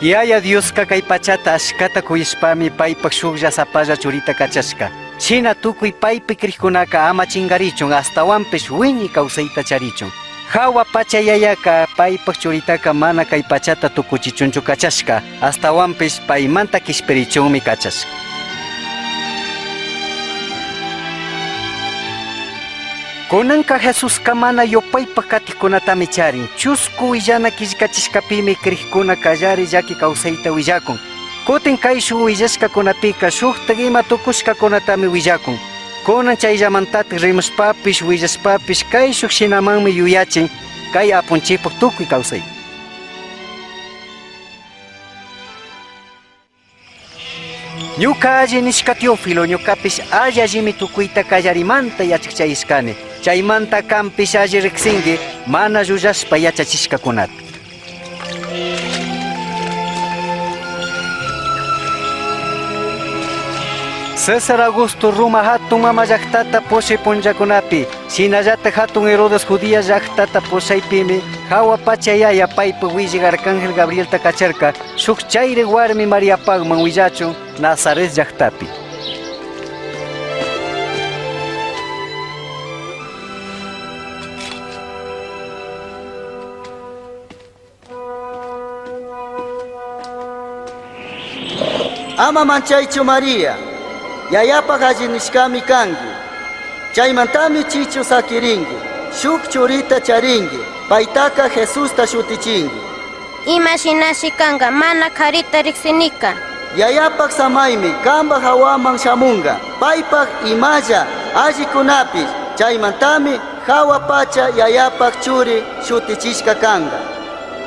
Yaya Diosca cai pachata ashcata cuyashpami paipaj shujlla sapalla churita cachashca. Shina tucui paipi crijcunaca ama chingarichun, ashtahuanpish huiñi causaita charichun. Jahua pacha Yayaca paipaj churitaca mana cai pachata tucuchichunchu cachashca, ashtahuanpish paimanta quishpirichunmi cachashca. Cunanca Jesusca mana yupaipaj catijcunatami charin. Chuscu huillana quillcachishcapimi crijcuna callari llaqui causaita huillacun. Cutin caishuj huillashcacunapica shujtaj ima tucushcacunatami huillacun. Cunan chaillamantataj rimashpapish huillashpapish caishuj shinamanmi yuyachin cai Apunchijpaj tucui causai. Ñuca alli nishca Teófilo, ñucapish alli allimi tucuita callarimanta yachajchayishcani. Chaimanta canpish alli rijsingui mana llullashpa yachachishcacunata. César Augusto Roma jatun mama llajtata pushai punllacunapi, shinallataj jatun Herodes Judea llajtata pushaipimi, jahua pacha Yaya paipaj huillaj arcángel Gabrielta cacharca, Shuj chairi huarmi Mariapajman huillachun Nazaret llajtapi. Ama manchaichu María, Yayapaj alli nishcami cangui. Chaimantami chichu saquiringui, shuj churita charingui, paitaca Jesusta shutichingui. Ima shinashi canga mana jarita rijsinica. Yayapaj samaimi cambaj jahuaman shamunga, paipaj imalla allicunapish, chaimantami jahua pacha Yayapaj churi shutichishca canga.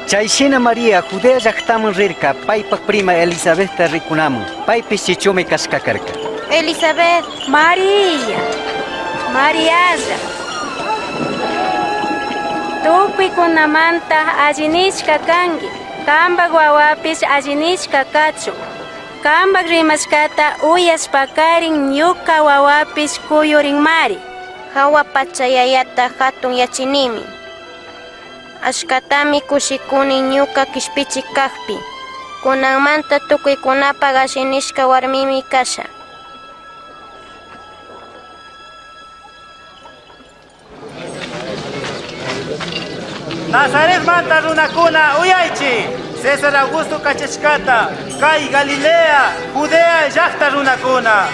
Chai shina María Judea llajtaman rirca, paipaj prima Elisabetta ricunaman, paipish chichumi cashca carca. Elisabet. María, Marialla. Tucuicunamanta alli nishca cangui, cambaj huahuapish alli nishca cachun. Cambaj rimashcata uyashpacarin ñuca huahuapish cuyurinmari. Jahua pacha Yayata jatun yachinimi. Ashcatami cushicuni ñuca quishpichic cajpi. Cunanmanta tucuicunapaj alli nishca huarmimi casha. Nazaretmanta runacuna uyaichi, César Augusto cachashcata, cai Galilea, Judea llajta runacuna.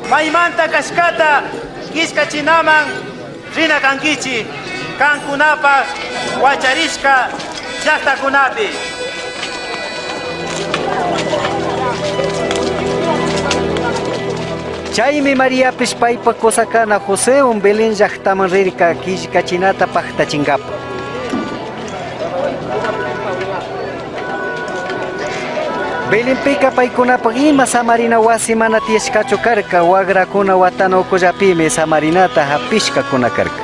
Maimanta cashcata quillcachinaman rina canguichi, cancunapaj huacharishca llajtacunapi. Chaimi Mariapish paipaj cusacana Josehuan Belén llajtaman rirca quillcachinata pajtachingapaj. Belenpica paicunapaj ima samarina huasi mana tiyashcachu carca, huagracuna huatana ucullapimi samarinata japishcacuna carca.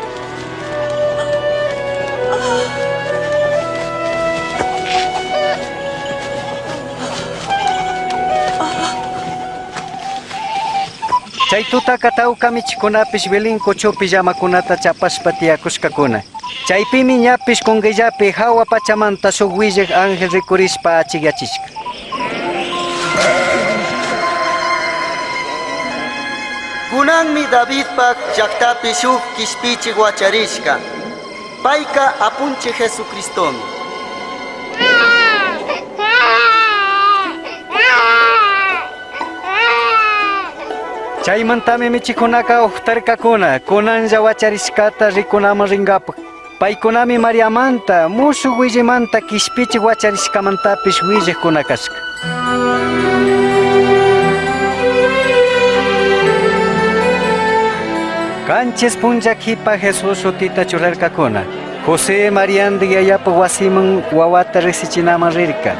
Chai tutaca tauca michicunapish Belén cuchupi llamacunata chapashpa tiyacushcacuna. Chaipimi ñapish cunguillapi jahua pachamanta shuj huillaj ángel ricurishpa achijyachishca. Cunanmi Davidpaj llajtapi shuj quishpichij huacharishca. Paica Apunchij Jesucristomi. Chaimantami michicunaca ujtarcacuna, cunanlla huacharishcata ricunaman ringapaj. Paicunami Mariamanta, mushuj huillimanta quishpichij huacharishcamantapish huillajcuna cashca. Canchis punlla quipa Jesús shutita churarcacuna. José Mariandi yayapaj huasiman huahuata rijsichinaman rirca.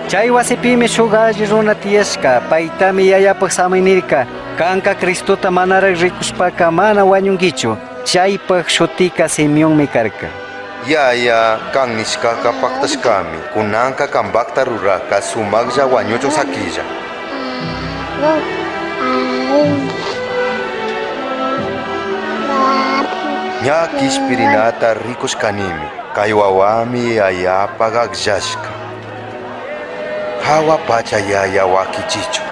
Chai huasipimi shuj alli runa tiyashca, paitami yayapaj samai nirca, Canca Cristota manaraj ricushpaca mana huañunguichu. Chaipaj shutica Simeonmi carca. Yaya, can nishcaca pactashcami, cunanca cambajta rurajca sumajlla huañuchun saquilla. Ña quishpirinata ricushcanimi, cai huahuami yayapaj agllashca. Jahua pacha Yaya huaquichichun.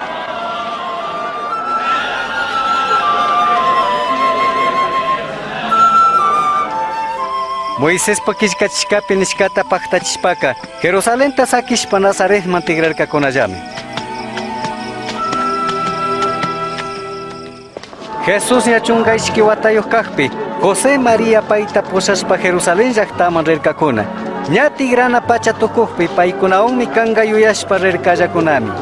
Moisespa quillcachishcapi nishcata pajtachishpaca, Jerusalenta saquishpa Nazaretman tigrarcacunallami. Jesús ña chunga ishqui huatayuj cajpi, José María paita pushashpa Jerusalén llajtaman rircacuna. Ña tigrana pacha tucujpi paicunahuanmi canga yuyashpa rircallacunami.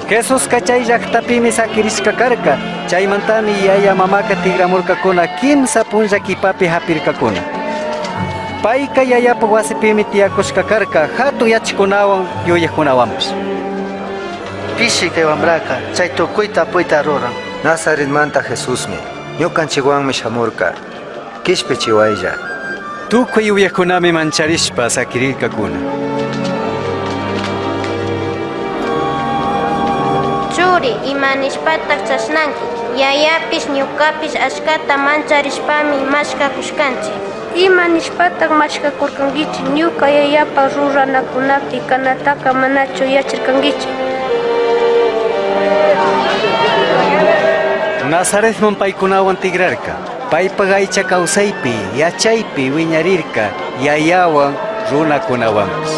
Jesusca chai llajtapimi saquirishca carca. Chaimantami yaya mamaca tigramurcacuna quimsa punlla quipapi japircacuna. Paica yayapaj huasipimi tiyacushca carca jatun yachajcunahuan yuyajcunahuanpish. Pishi cai huambraca chai tucuita apuita ruran. Nazaretmanta Jesusmi ñucanchijhuanmi shamurca. Quishpichihuailla. Tucui yuyajcunami mancharishpa saquirircacuna. Churi, ima nishpataj chashnanqui? Yayapish ñucapish achcata mancharishpami mashcacushcanchij. Ima nishpataj mashcacurcanguichij? Ñuca yayapaj ruranacunapi canataca manachu yacharcanguichij? Nazaretman paicunahuan tigrarca. Paipaj aicha causaipi, yachaipi huiñarirca, yayahuan runacunahuanpish.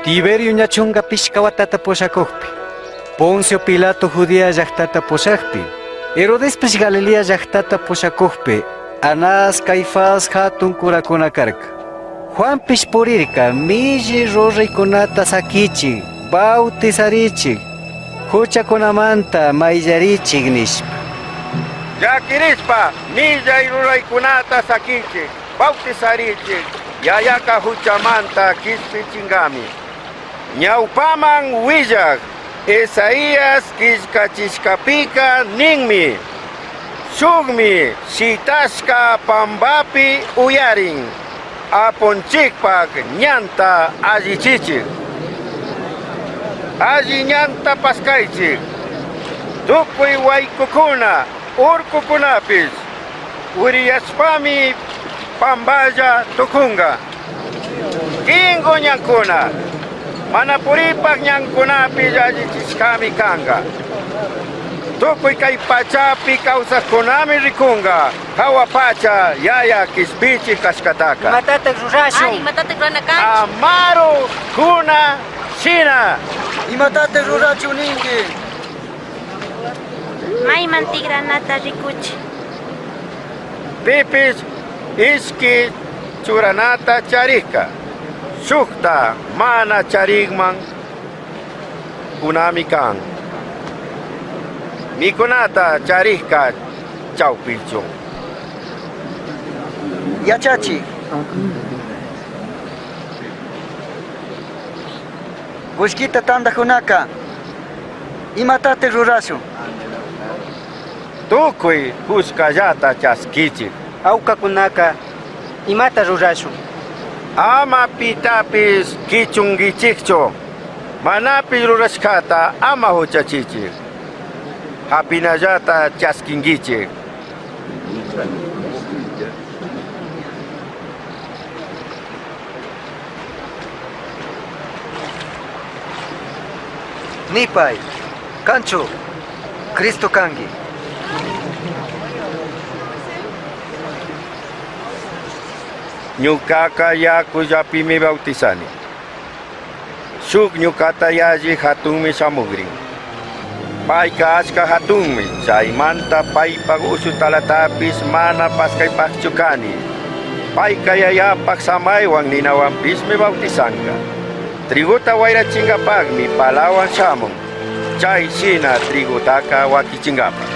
Tiberio ña chunga pichca huatata pushacujpi, Poncio Pilato Judea llajtata pushajpi, Herodespish Galilea llajtata pushacujpi, Anás, Caifás jatun curacuna carca. Juanpish purirca, milli ruraicunata saquichij, bautizarichij, juchacunamanta maillarichij nishpa. Llaquirishpa millai ruraicunata saquichij, bautizarichij, Yayaca juchamanta quishpichingami. Ñaupaman huillaj Isaías quillcachishcapica ninmi: Shujmi shitashca pambapi uyarin, Apunchijpaj ñanta allichichij. Alli ñanta pascaichij. Tucui huaicucuna, urcucunapish uriyashpami pamballa tucunga. Quingu ñancuna, mana puripaj ñancunapish allichishcami canga. Tucui cai pachapi causajcunami ricunga jahua pacha Yaya quishpichij cashcataca. Imatataj rurashun? Ari, imatataj rurana canchij? Amaru cuna shina. Imatataj rurachun ningui? Maiman tigranata ricuchi. Pipish ishqui churanata charijca, shujta mana charijman cunami can. Micunata charijca chaupichun. Yachachij. Cullquita tandajcunaca imatataj rurashun? Tucui cushcallata chasquichij. Aucacunaca imata rurashun? Ama pitapish quichunguichijchu. Manapish rurashcata ama juchachichij. Japinallata chasquinguichij. Nipai, canchu Cristo cangui? Ñucaca yacullapimi bautizani. Shuj ñucata yalli jatunmi shamugrin. Paica achca jatunmi, chaimanta paipaj ushutalatapish mana pascaipajchu cani. Paica yayapaj samaihuan ninahuanpishmi bautizanga. Trigota huairachingapajmi palahuan shamun, chai shina trigotaca huaquichingapaj.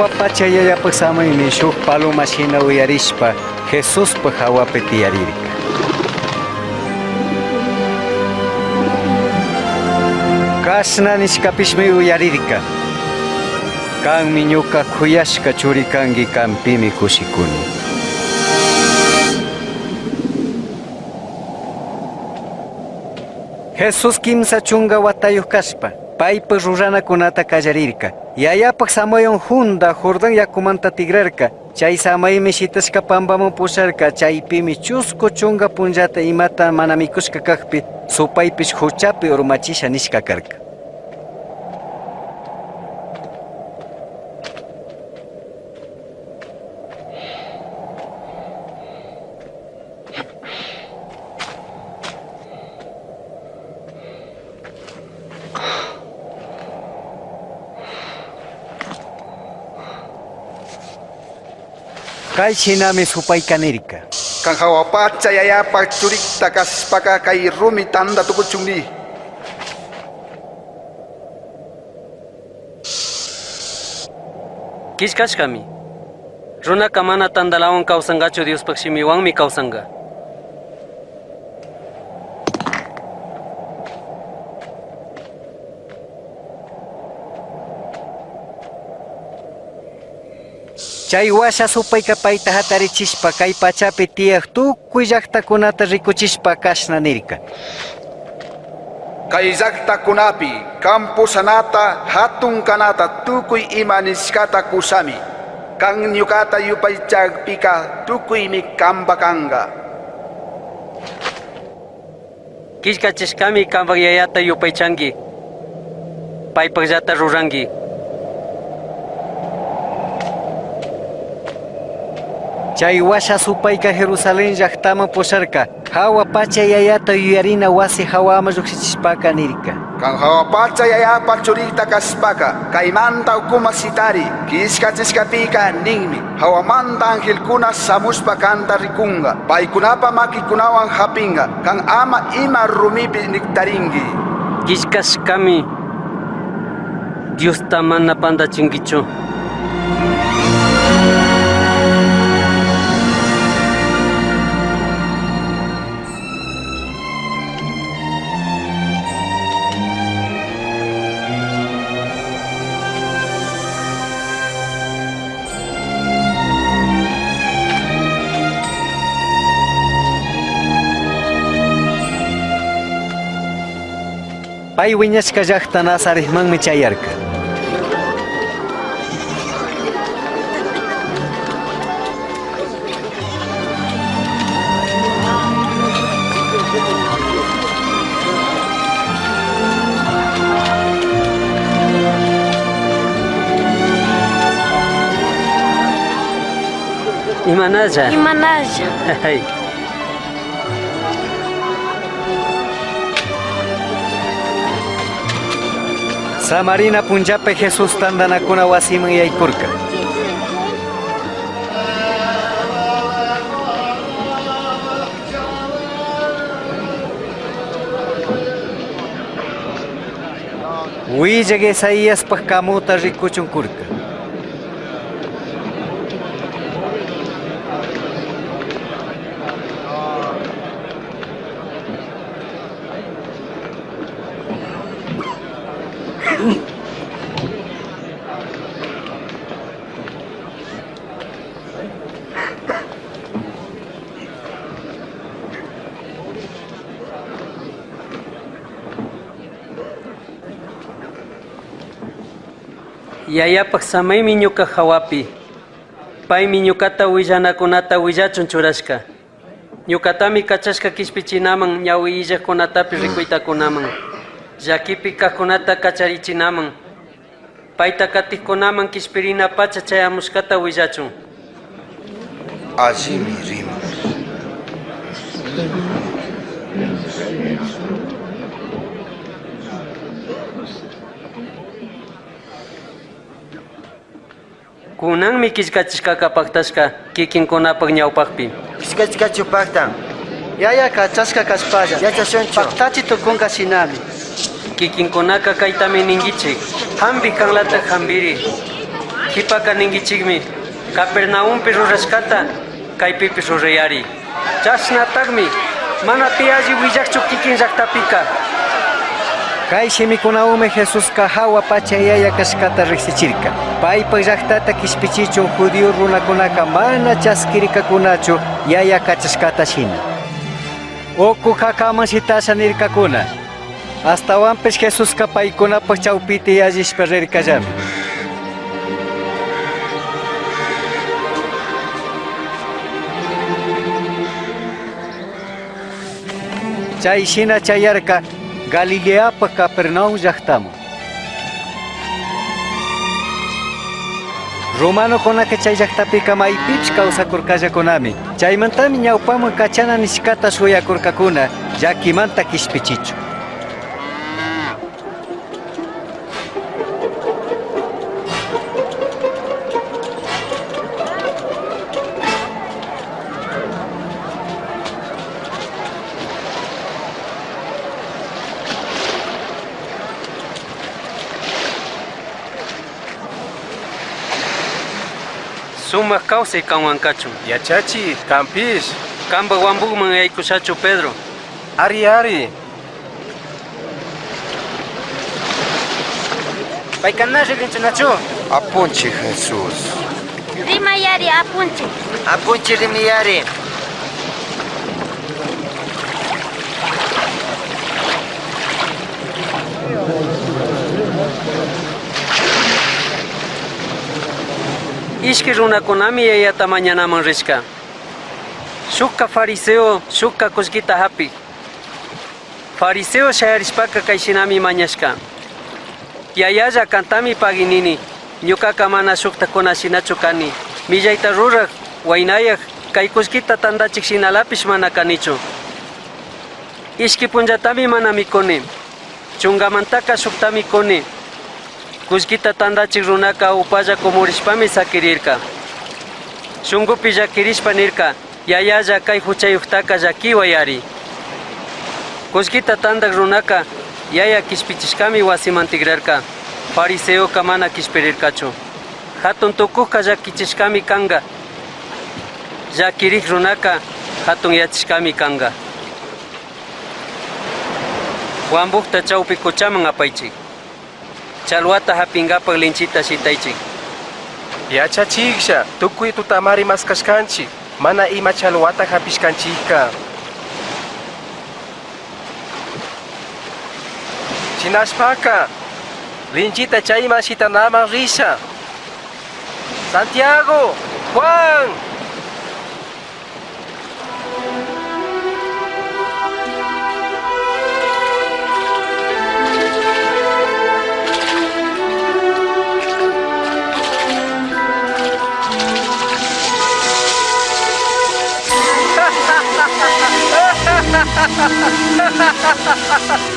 Jahua pacha Yayapaj samaimi shuj paloma shina uyarishpa Jesuspaj jahuapi tiyarirca. Cashna nishcapishmi uyarirca. Canmi ñuca c'uyashca churi cangui, canpimi cushicuni. Jesús quimsa chunga huatayuj cashpa, paipaj ruranacunata callarirca. Yayapaj samayon junda Jordán yacumanta tigrarca. Chai samaimi shitashca pambaman pusharca. Chaipimi chuscu chunga punllata imata mana micushca cajpi, supaipish juchapi urmachisha nishca carca. Cai shinami supaica nirca. Can jahua pacha Yayapaj churita cashpaca cai rumi tanda tucuchun ni. Quillcashcami. Runaca mana tandalahuan causangachu, Diospaj shimihuanmi causanga. Chai huasha supaica paita jatarichishpa cai pachapi tiyaj tucui llajtacunata ricuchishpa cashna nirca. Cai llajtacunapi can pushanata, jatun canata tucui ima nishcata cushami. Can ñucata yupaichajpica tucuimi canba canga. Quillcachishcami cambaj yayata yupaichanqui, paipajllata rurangui. Chai huasha supaica Jerusalén llajtaman pusharca. Jahua pacha yayata yuyarina huasi jahuaman llujshichishpaca nirca. Can jahua pacha yayapaj churita cashpaca, caimanta ucuman shitari, quillcachishcapica ninmi. Jahuamanta angelcuna shamushpa canta ricunga, paicunapa maquicunahuan japinga, can ama ima rumipi nictaringui. Quillcashcami, Diosta mana pandachinguichu. Pai huiñashca llajta Nazaretmanmi chayarca. Imanalla. Imanalla. Hey. Samarina punllapi Jesús tandanacuna huasiman yaycurca. Huillaj Isaiaspaj camuta ricuchun curca. Yayapaj samaimi ñuka jahuapi. Paimi ñukata huillanacunata huillachun churashca. Ñukatami cachashca quishpichinaman, ñahui illajcunatapish ricuitacunaman, llaquipi cajcunata cacharichinaman, paita catijcunaman quishpirina pacha chayamushcata huillachun. Allimi riman. Cunanmi quillcachishcaca pajtashca quiquincunapaj ñaupajpi. Quillcachishcachu pajtan. Yaya cachashca cashpalla. Yachashunchu. Pajtachi tucunca shinami. Quiquincunaca caitami ninguichij. Jambi canlataj jambiri. Qhipaka ninkichikmi Capernaumpi rurashkata kaypipish rurayari. Chashnatakmi mana pi alli willakchu kikin llaqtapika. Kay shimikunawanmi Jesusca jahua pacha yaya cashcata rijsichirca. Paipaj llajtata quishpichichun judío runacunaca mana chasquircacunachu yaya cachashcata shina. Ucu jacaman shitasha nircacuna. Ashtahuanpish Jesusca paicunapaj chaupita yallishpa rircallami. Chai shina chayarca Galileapaj Capernaum llajtaman. Romanocunaca chai llajtapica maipipish causacurcallacunami. Chaimantami ñaupaman cachana nishcata shuyacurcacuna llaquimanta quishpichichun. Sumak kawsay kanwan kachun. Yachachi, kanpish. Kanpak wambukman yaykushachu Pedro. Ari ari. Payka na rilinchinachu. Apunchik Jesús. Rimayari apunchik. Apunchik rimayari. Ishki runakunami yayata mañanaman rishka. Shukka fariseo, shukka kullkita hapik. Fariseo shayarishpaka kayshinami mañashka. Yayalla kantami paginini, ñukaka mana shuktakuna shinachu kani. Millayta ruraj, waynayaj, kay kullkita tandachik shinalapish mana kanichu. Ishki punllatami mana mikuni. Chungamantaka shuktami kuni. Kullkita tandachik runaka upalla kumurishpami sakirirka. Shunkupi llakirishpa nirka, yayalla kay huchayuqtaka llakiway ari. Kullkita tandak runaka yaya kishpichishkami wasiman tikrarka. Fariseoka mana kishpirirkachu. Hatun tukukka llakichishkami kanka. Llakirik runaka hatun yachishkami kanka. Wambukta chawpi kuchaman apaychik. Chalwata hapinkapak linchita shitaychik. Yachachiksha, tukuy tutamari maskashkanchik, mana ima chalwata hapishkanchikka. Shinashpaka, linchita chayman shitanaman risha. Santiago, Juan.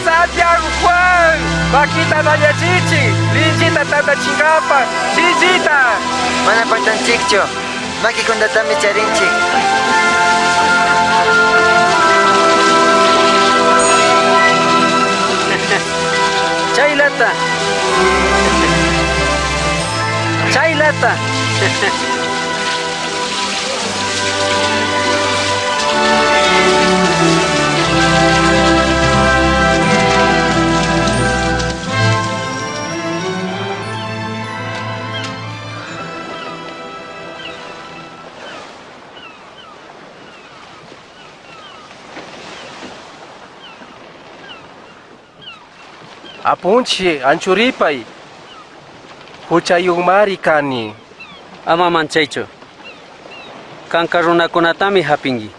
Santiago Juan, makita mañachichi, linchita tantachinkapak, chinchita. Mana pantanchikchu, makikunatami charinchik. Chaylata. Chaylata. Apunchi, anchuripay. Huchayuqmari kani. Ama manchaychu. Kanka runakunatami hapinki.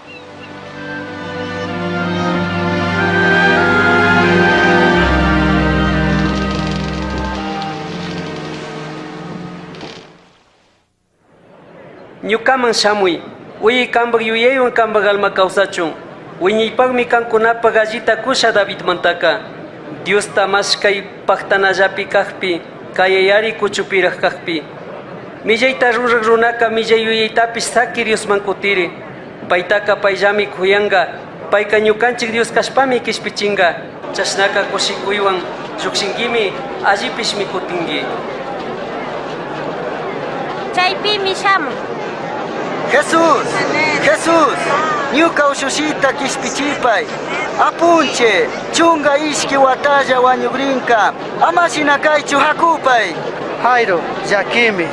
Ñukaman shamuy, uyi kanpak yuyaywan kanpak alma kawsachun. Wiñaypaqmi kankunapaq allita kusha Davidmantaka. Diosta mashkay paqtanallapi kaqpi, kayayari kuchupiraq kaqpi. Millayta ruraq runaka millay yuyaytapish saki Diosman kutiri. Paytaka payllami kuyanka, payka ñukanchik Dios kashpami kishpichinka. Chashnaka kushikuywan llukshinkimi, allipishmi kutinki. Chaipimi shamun. Jesús, Jesús, ñuca ushushita quishpichipai. Apunche, chunga ishqui huatalla huañugrinca. Ama shina caichu jacupai. Jairo, llaquimi.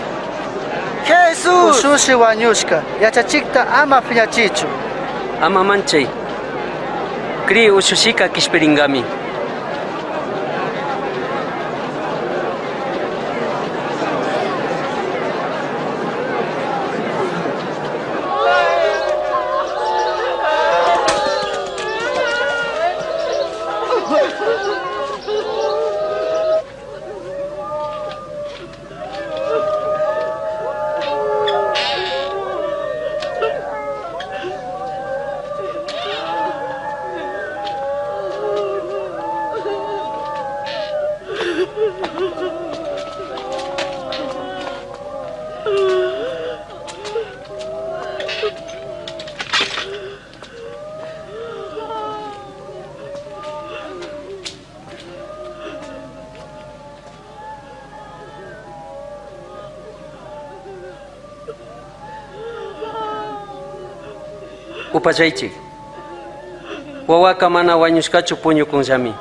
Jesús. Ushushi huañushca, yachachikta ama piñachichu. Ama manchay. Cri ushushika quishpiringami. Upallaychik. Wawaka mana wañushkachu puñukunllami.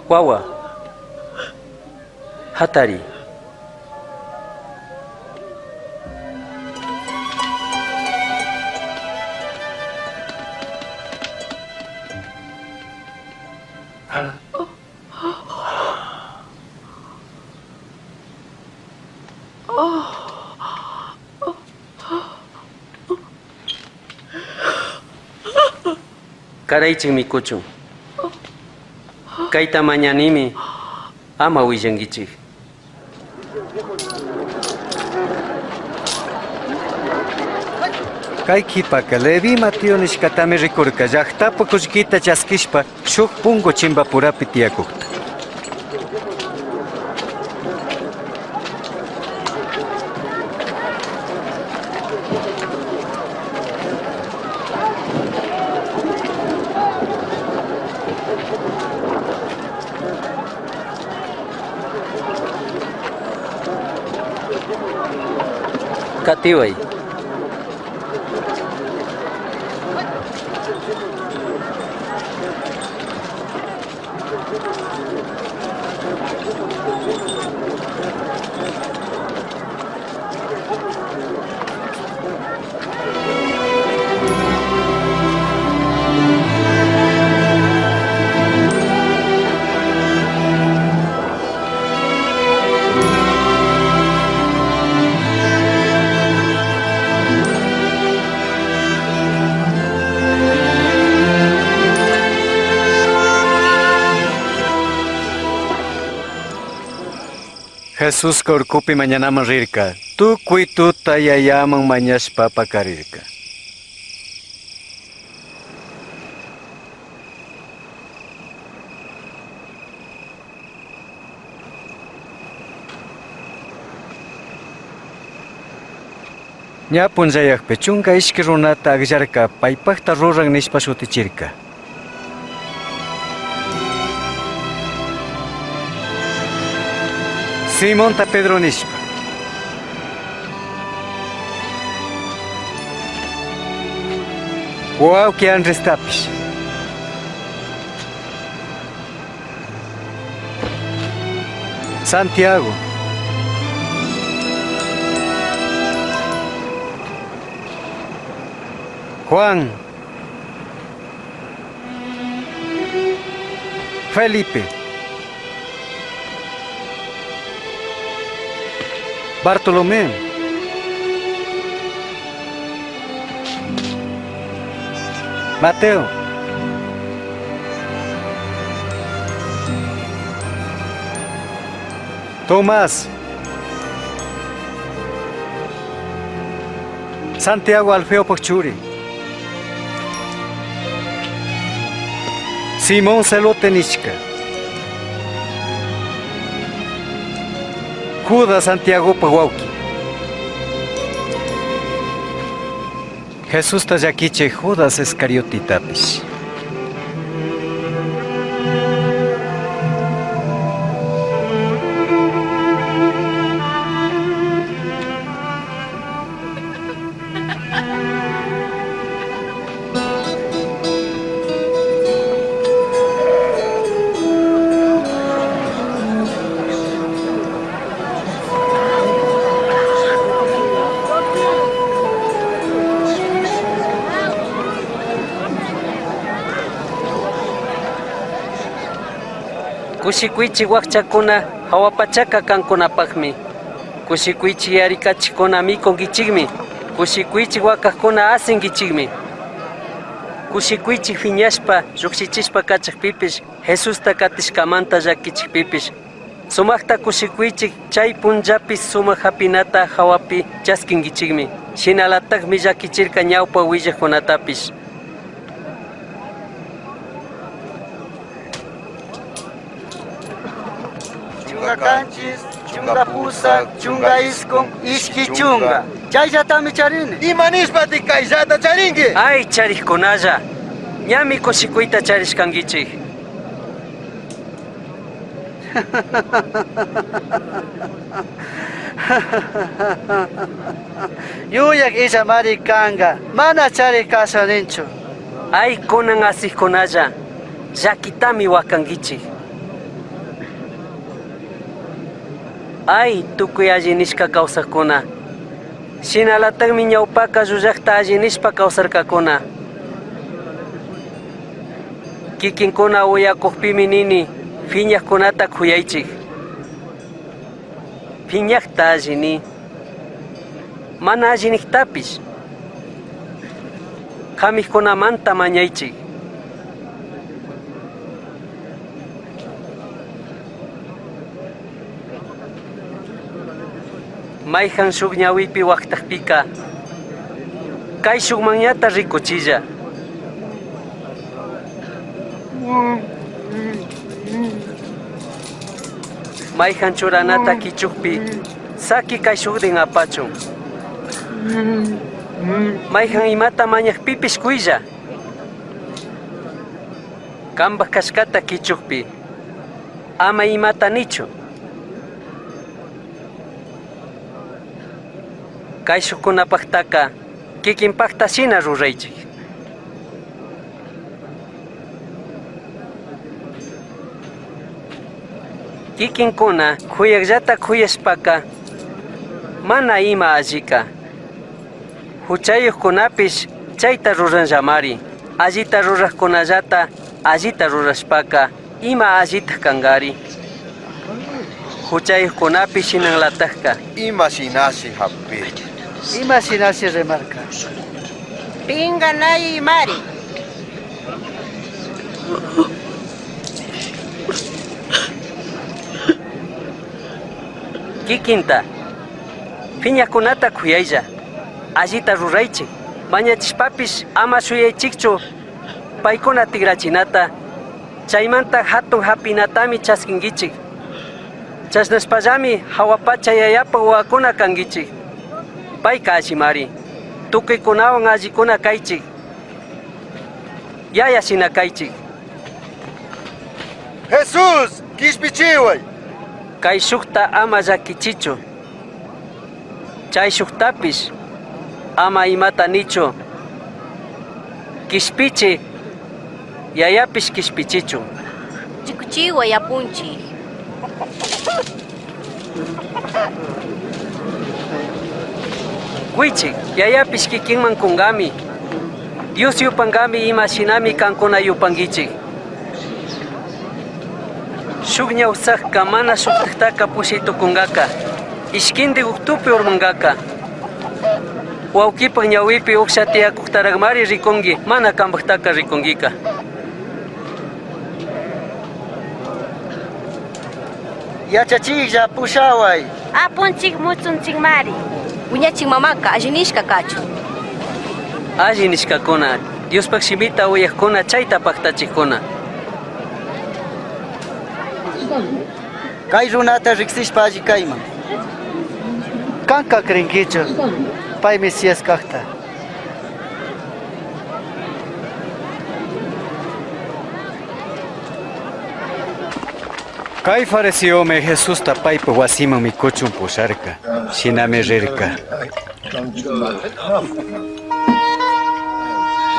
Wawa. Hatari. Karaychik mikuchun. Kayta mañanimi ama willankichik. Kay qhipaka Leví Mateo nishkatami rikurka llaqtapa kullkita chaskishpa shuk punku chimpapurapi tiyakukta. Katiway. Jesusca urcupi mañanaman rirka, tukuy tuta yayaman mañashpa pakarirka. Ña punllayakpi chunka ishki runata akllarka paypakta ruran nishpa shutichirka. Simonta Pedro nishpa. Wawqi Andrestapish. Santiago. Juan. Felipe. Bartolomé. Mateo. Tomás. Santiago Alfeo Pachuri. Simón Celote nishka. Judas Santiago huawqui. Jesusta llaquichij Judas Iscariotitapish. Kushicuichij huajchacuna, jahua pachaca cancunapajmi. Kushicuichij yaricachijcuna micunguichijmi. Kushicuichij huacajcuna asinguichijmi. Kushicuichij fiñashpa llujshichishpa cachajpipish, Jesusta catishcamanta llaquichijpipish. Sumajta kushicuichij chay punllapi sumaj japinata jahuapi chasquinguichijmi. Shinalatajmi llaquichirca ñaupa huillajcunatapish. Chunga kanchis, chunga pusak, chunga iskun, ishki chunga. Chayllatami charini. Ima nishpatik kayllata charinki? Ay, charijkunalla, ñami kushicuita charishkanguichij. Yuyak illamari kanka, mana charik kasha ninchu. Ay, kunan asijkunalla, llaquitami huacanguichij. Ay, tukuy alli nishka kawsajkuna. Shinalatakmi ñawpaka llullakta alli nishpa kawsarkakuna. Kikinkuna uyakukpimi nini, phiñajkunata kuyaychik. Phiñajta alli ni. Mana alli nijtapish. Kamijkunamanta mañaychik. Mayhan shuk ñawipi waktakpika, kay shuk mañata rikuchilla. Mayhan churanata kichukpi, saki kay shukdin apachun. Mayhan imata mañakpipish kuylla. Kambaj kashkata kichukpi, ama imata nichu. Kay shukkunapaktaka kikinpakta shina ruraychik. Kikinkuna kuyakllata kuyashpaka mana ima allika. Huchayuqkunapish chayta ruranllamari. Allita ruraqkunallata allita rurashpaka ima allita kankari. Huchayuqkunapish shinanlatakka. Ima shinashi hapirka. Ima shinashi rimarka. Pinganay mari. Kikinta. Phiñakunata kuyaylla. Allita ruraychik. Mañachishpapish ama shuyaychikchu paykuna tikrachinata. Chaymanta hatun hapinatami chaskinkichik. Chashnashpallami hawa pacha yayapa wawakuna kankichik. Payka allimari. Tukuykunawan allikuna kaychik. Yaya shina kaychik. Jesús, kishpichiway. Kay shukta ama llakichichu. Chay shuktapish ama imata nichu. Kishpichi, yayapish kishpichichu. Rikuchiway apunchik. Kuychik, yayapish kikinman kunkami. Dios yupankami ima shinami kankuna yupankichik. Shuk ñawsakka mana shuktaktaka pushay tukunkaka. Ishkinti uktupi urmankaka. Wawkipak ñawipi uksha tiyakuktarakmari rikunki, mana kampaktaka rikunkika. Yachachiklla pushaway. Apunchik mutsunchikmari. Wiñachik mamaka alli nishka kachun. Alli nishkakuna, Diospak shimita uyakuna chayta paktachikkuna. Kay runata riksishpa alli kayman. Kanka krinkichu, pay Mesías kakta. Kay fariseomi Jesusta paypa wasiman mikuchun pusharka. Shinami rirka.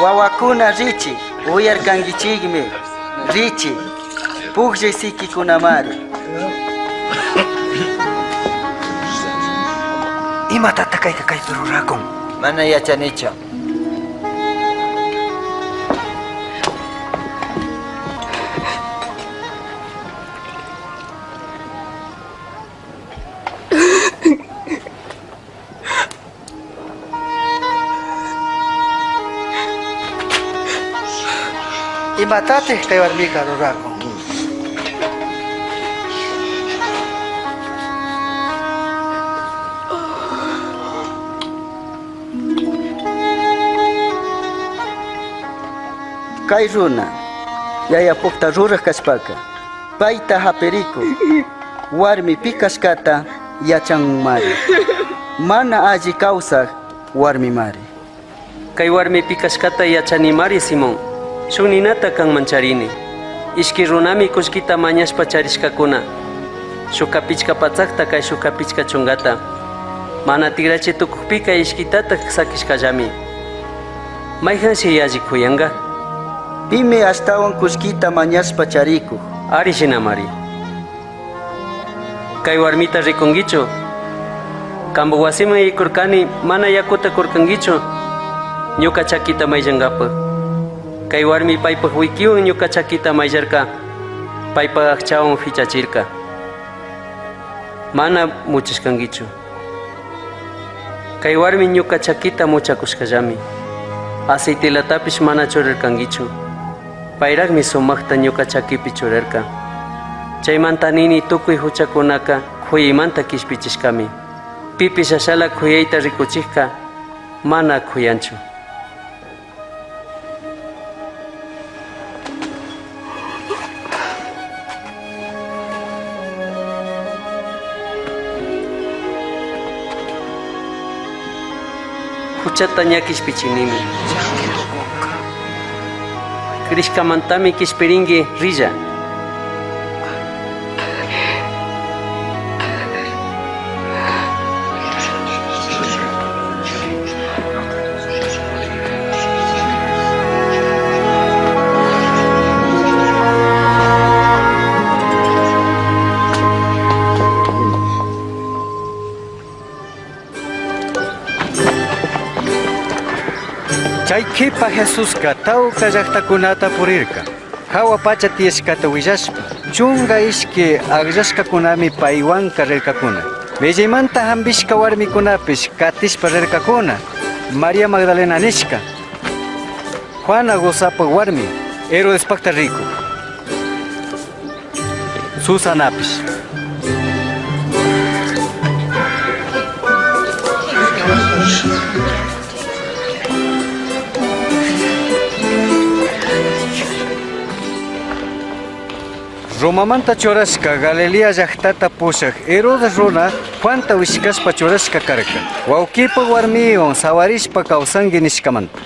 Wawakuna richi, uyarkankichikmi. Richi, pukllay sikikunamari. Imatataq kayka kaypi rurakun? Mana yachanichu. Imatataj kay warmika rurakun? Kay runa yayapukta ruraj kashpaka payta hapirikun warmi pi kashkata yachanmari mana alli kawsaj warmimari. Kay warmi pi kashkata yachanimari Simón. Shuk ninata kanman charini. Ishki runami kullkita mañashpa charishkakuna. Shukka pichka patsakta kay shukka pichka chungata. Mana tikrachi tukukpika ishkitatak sakishkallami. Mayhanshi yalli kuyanka? Pimi ashtawan kullkita mañashpa charikuk. Ari shinamari. Kay warmita rikunkichu? Kampak wasiman yaykurkani mana yakuta kurkankichu ñuka chakita mayllankapuk. Kay warmi paypak wikiwan ñuka chakita mayllarka, paypak akchawan fichachirka. Mana muchashkankichu. Kay warmi ñuka chakita muchakushkallami. Aceitelatapish mana churarkankichu. Payraqmi sumakta ñuka chakipi churarka. Chaymanta nini tukuy huchakunaka khuyaymanta kishpichishkami. Pipish ashala khuyayta rikuchikka mana khuyanchu. Huchata ña kishpichinimi. Crishkamantami kishpirinki rilla. Chay kipa Jesuska tawka llaktakunata purirka. Hawa pacha tiyashkata willashpa, chunga ishki akllashkakunami paywanka rirkakuna. Millaymanta hambishka warmikunapish katishpa rirkakuna. María Magdalena nishka, Juana Gozapa warmi, Herodespakta rikuk. Susanapish. Romamanta churashka Galilea llajtata pushaj Herodes runa Juanta wishkashpa churashka karka. Wawkipa warmiwan sawarishpa kawsanki nishkamanta.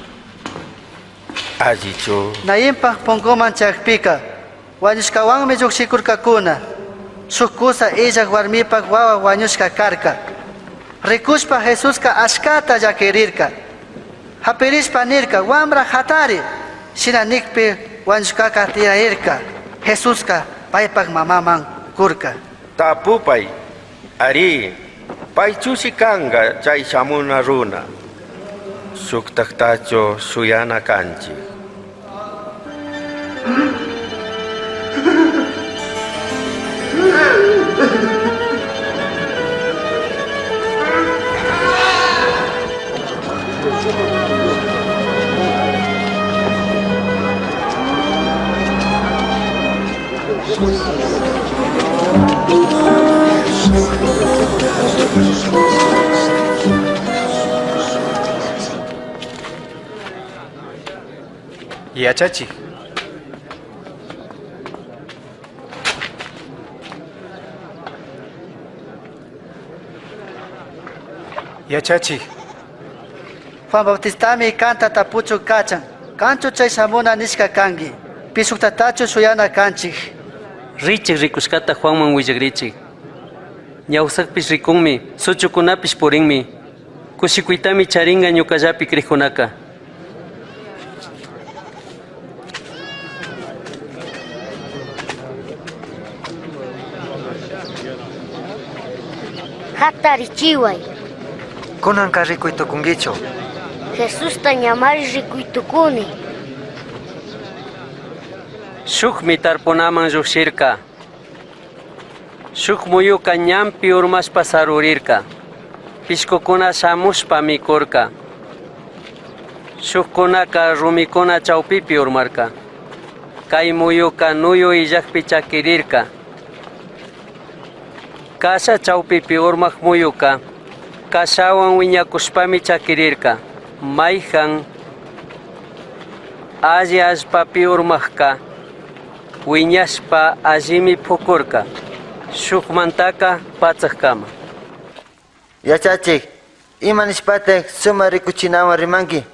Allichu. Nayinpak punkuman chayakpika wañushkawanmi llukshikurkakuna. Shuk kusa illak warmipak wawa wañushka karka. Rikushpa Jesuska ashkata llakirirka. Hapirishpa nirka, wambra hatari. Shina nikpi wañushkaka tirarirka. Jesuska paypak mamaman kurka. Tapupay, ari, paychushi kanka chay shamuna runa. Shuktaktachu shuyana kanchik. Yachachik. Yachachik. Juan Bautistami kanta tapuchun kachan. Kanchu chay shamuna nishka kanki. Pishuktatachu shuyana kanchik. Richik rikushkata Juanman willakrichik. Ñawsakpish rikunmi, suchukunapish purinmi. Kushikuytami charinka ñukallapi krikkunaka. Hatarichiway. Kunanka rikuy tukunkichu. Jesusta ñamari rikuy tukuni. Shukmi tarpunaman llukshirka. Shuk muyuka ñanpi urmashpa sarurirka. Pishkukuna shamushpa mikurka. Shukkunaka rumikuna chawpipi urmarka. Kay muyuka nuyu illajpi chakirirka. Kasha chawpipi urmak muyuka kashawan wiñakushpami chakirirka. Mayhan alli allpapi urmakka wiñashpa allimi pukurka. Shukmantaka patsakama. Yachachik, ima nishpatak suma rikuchinawan rimanki?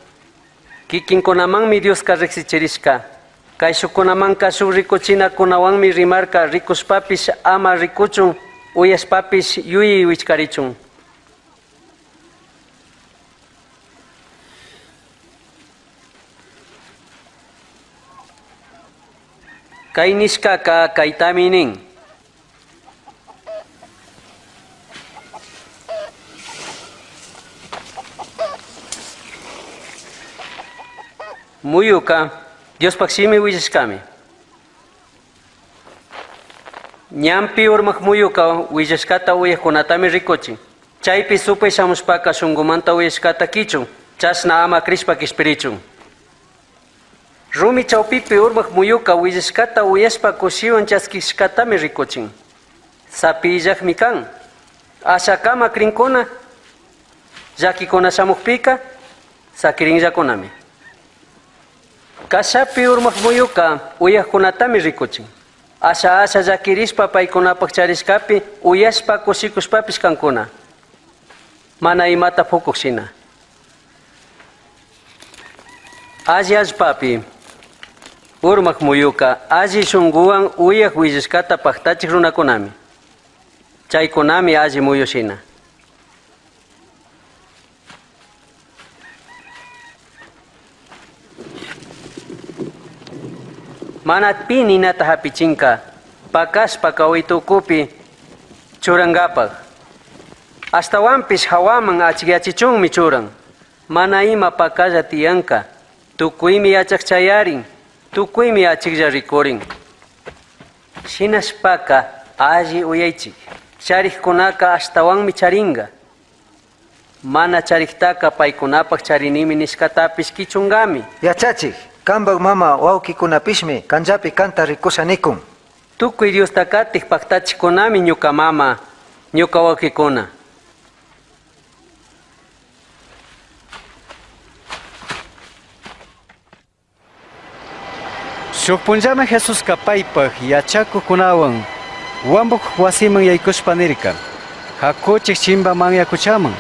Kikinkunamanmi Dioska riksichirishka. Kayshukunamanka shuk rikuchinakunawanmi rimarka rikushpapish ama rikuchun uyashpapish yuyay wichkarichun. Kay nishkaka kaytami nin. Muyuka Diospaj shimi willashkami. Ñanpi urmak muyuka willashkata uyajkunatami rikuchin. Chaypi supay shamushpaka shunkumanta uyashkata kichun, chashna ama crishpa kishpirichun. Rumi chawpipi urmak muyuka willashkata uyashpa kushiwan chaskishkatami rikuchin. Sapi illakmi kan. Ashakama krinkuna, llakikuna shamukpika, sakirinllakunami. Kashapi urmak muyuka uyajkunatami rikuchin. Asha asha llakirishpa paykunapak charishkapi uyashpa kushikushpapish kankuna. Mana imata pukuk shina. Alli allpapi urmak muyuka alli shunkuwan uyak willashkata paktachik runakunami. Chaykunami alli muyu shina. Mana pi ninata hapichinka pakashpa kawitukupi churankapak. Ashtawanpish hawaman achikyachichunmi churan. Mana ima pakalla tiyanka. Tukuymi yachak chayarin. Tukuymi achiklla rikurin. Shinashpaka alli uyaychik. Charikkunaka ashtawanmi charinka. Mana chariktaka paykunapak charinimi nishkatapish kichunkami. Yachachik, kanpak mama wawkikunapishmi kanllapi kanta rikusha nikun. Tukuy Diosta katik paktachikunami ñuka mama, ñuka wawkikuna. Shuk punllami Jesuska paypak yachakukunawan wambuk wasiman yaykushpa nirka. Hakuchik chimba manyakuchaman.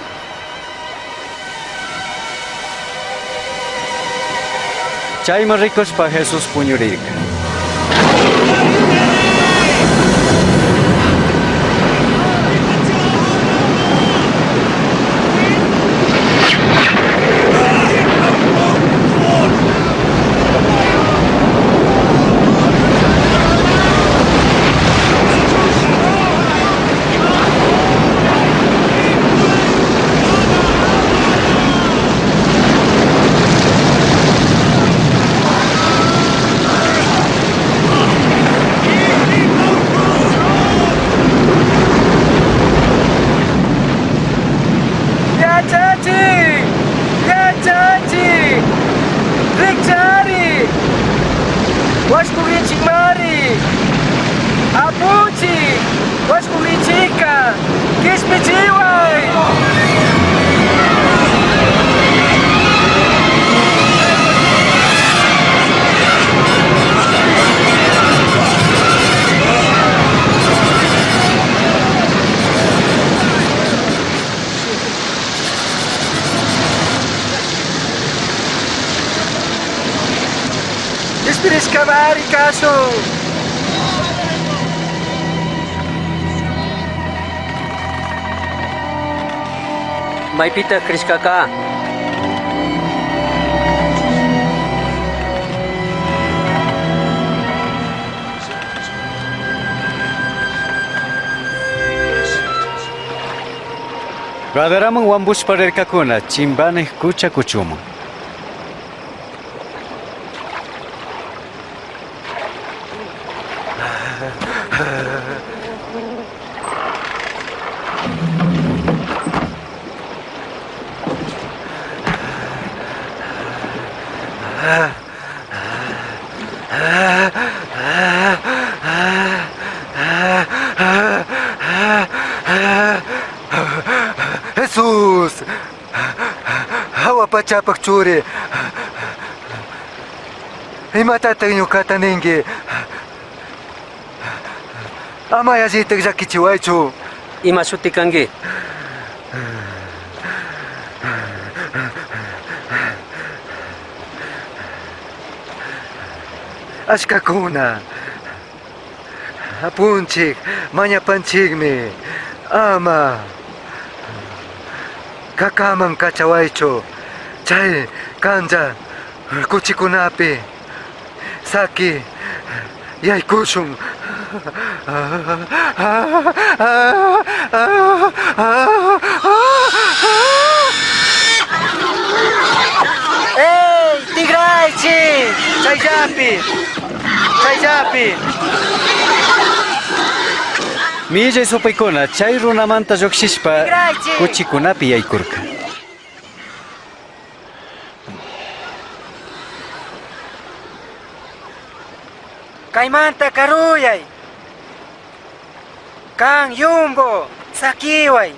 Chayman rikushpa Jesús puñurirka. Yachachik! Yachachik! Rikchari! Washkugrinchikmari! Apuchi! Washkugrinchika! Kishpichiway! Kishpirishkamari kashun! Maypita krishkaka. Gadaraman wambushpa rirkakuna chimbanik kucha kuchuman. Jesús, jahua pachapaj churi, imatataj ñucata ningui? Ama yallitaj llaquichihuaichu. Ima shuti cangui? Achcacuna, Apunchij mañapanchijmi, ama cacaman cachahuaichu, chai canlla cuchicunapi saqui yaicushun. Ey, tigraichij! Chaillapi! Chaillapi! Millai supaicuna chai runamanta llujshishpa Tigraichij! cuchicunapi yaicurca. Caimanta caruyai! Can yumbo, saquihuai!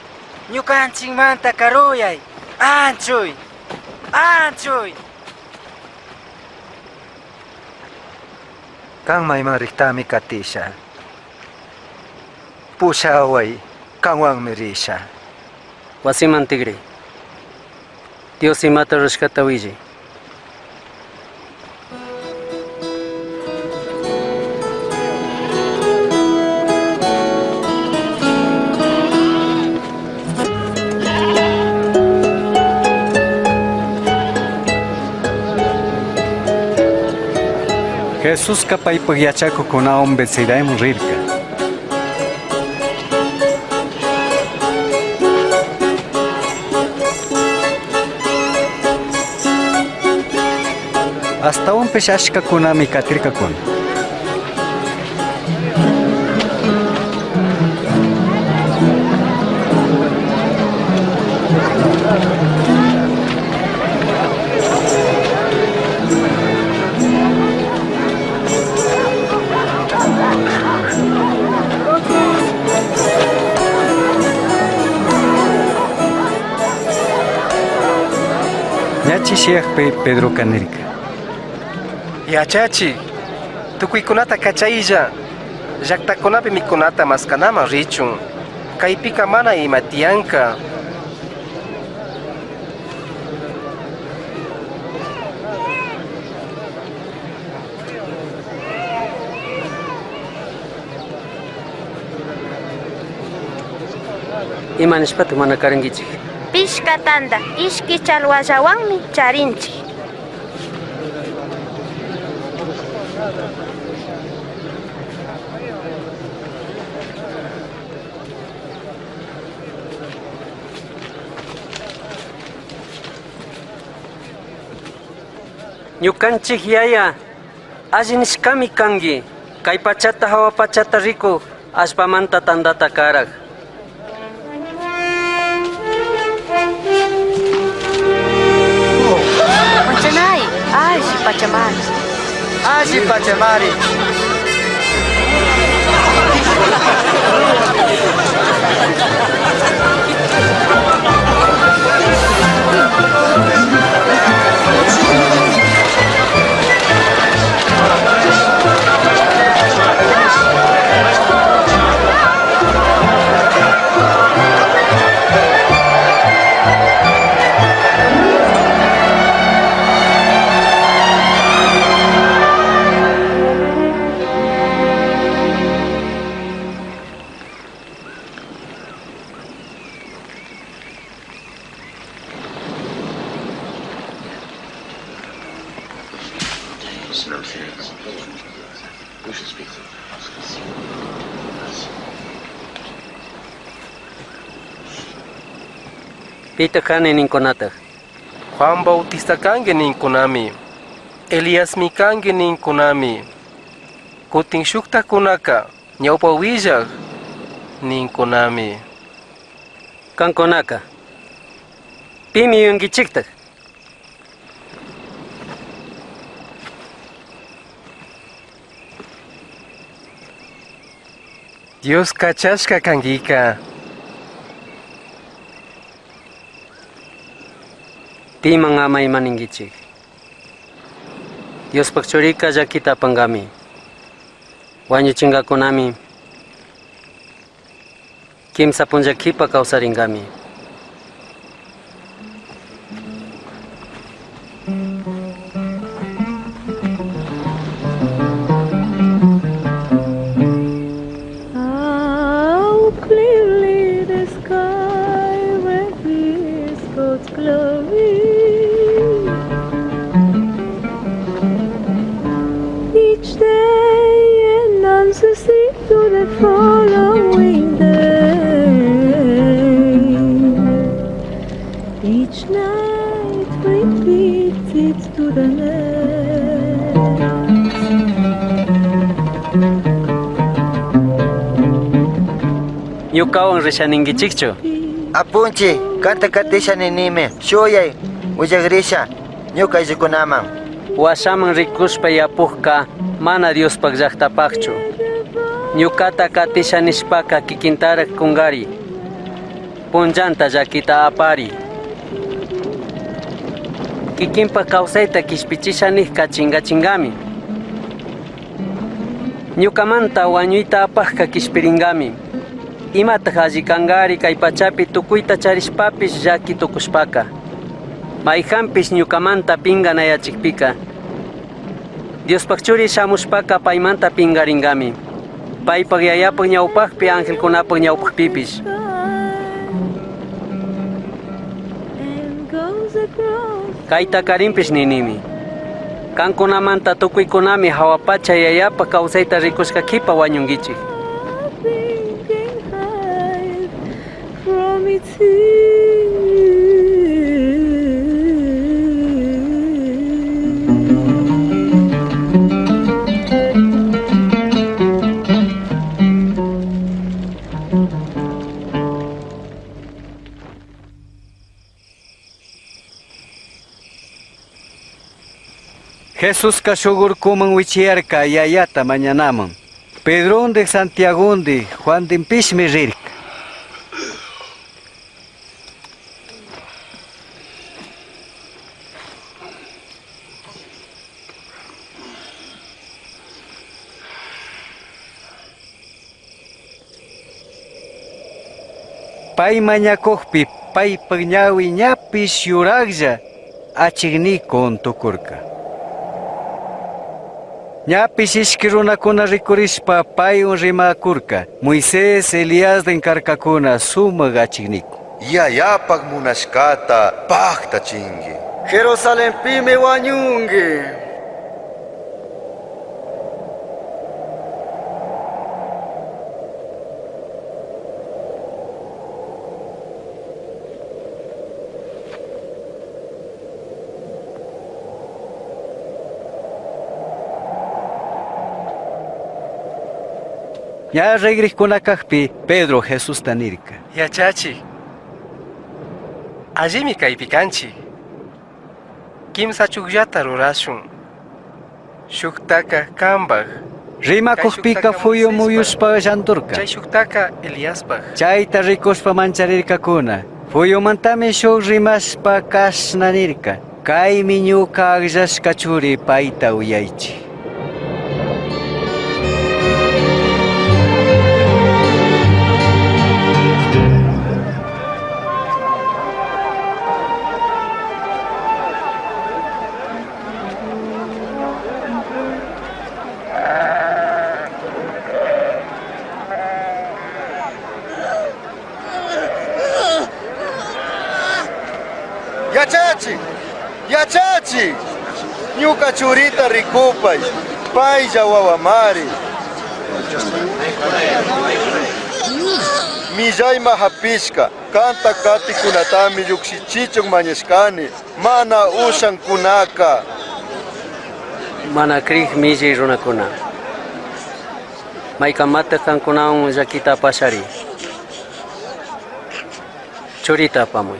Ñucanchijmanta caruyai! Anchui! Anchui! Can maiman rijtami catisha. Pushahuai, canhuanmi risha. Huasiman tigrai. Dios imata rurashcata huillai. Jesusca paipaj yachacujcunahuan Betsaidaman rirca. Ashtahuanpish achcacunami catircacuna. Ña chishiyajpi Pedroca nirca. Yachachij, tucuicunata cachailla, llajtacunapi micunata mascanaman richun. Caipica mana ima tiyanca. Ima nishpataj mana caranguichij? Pichca tanda, ishqui chalhuallahuanmi charinchij. Ñucanchij yaya, alli nishcami cangui. Cai pachata jahua pachata ricuj, allpamanta tandata caraj. Manchanai, alli pachamari. Alli pachamari. Pitaj cani nincunataj? Juan Bautista cangui nincunami. Eliasmi cangui nincunami. Cutin shujtajcunaca ñaupa huillaj nincunami. Cancunaca, pimi yuyanguichijtaj? Dios cachashca canguica. Piman ama ima ninguichij. Diospaj Churica llaquita apangami. Huañuchingacunami. Quimsa punlla quipa causaringami. How clearly the sky reveals God's glory. Each day announces it to the following day. Each night repeats it to the next. Ñukawan risha ninguichikchu. Apunchik, kanta katisha ninimi, shuyay, willagrisha, ñuka ayllukunaman. Washaman rikushpa yapukka mana Diospaj llajtapajchu. Ñukata katisha nishpaka kikintarak kungari. Punllanta llakita apari. Kikinpak kawsayta kishpichisha nijka chingachingami. Ñukamanta wañuyta apajka kishpiringami. Imataj alli kankari kay pachapi tukuyta charishpapish llaki tukushpaka. Mayjanpish ñukamanta pinganayachikpika. Diospaj Churi shamushpaka paymanta pingaringami. Paypaj yayapaj ñawpajpi angelkunapaj ñawpajpipish. And goes across Kayta karinpish ninimi. Kankunamanta tukuykunami hawa pacha yayapaj kawsayta rikushka kipa wañunkichik. nothing can hide from its ear. Jesusca shuk urcuman wichiyarca yayata mañanaman. Pedrondik, Santiagondik, Juandinpishmi rirca. Pay mañakukpi paypak ñawi ñapish yurajlla achiknikun tukurka. Ñapish ishki runakuna rikurishpa paywan rimakurka. Moisés, Eliasden karkakuna sumak achiknikun. Yayapak munashkata paktachinki. Jerusalenpimi wañunki. Ña rigrikuna kakpi Pedro Jesusta nirka. Yachachik, allimi kaypi kanchik. Kimsa chukllata rurashun. Shuktaka kambaj. Rimakukpika fuyu muyushpa llanturka. Chay shuktaka Eliaspaj. Chayta rikushpa mancharirkakuna. Fuyumantami shuk rimashpa kashna nirka. Kaymi ñuka akllashka churi payta uyaychik. Yachachik, yachachik, ñuka churita rikupay, paylla wawamari. Millayma hapishka, kanta katikunatami llukshichichun mañashkani, mana ushankunaka. Mana krij millay runakuna. Maykamata kankunawan llakita apashari. Churita apamuy.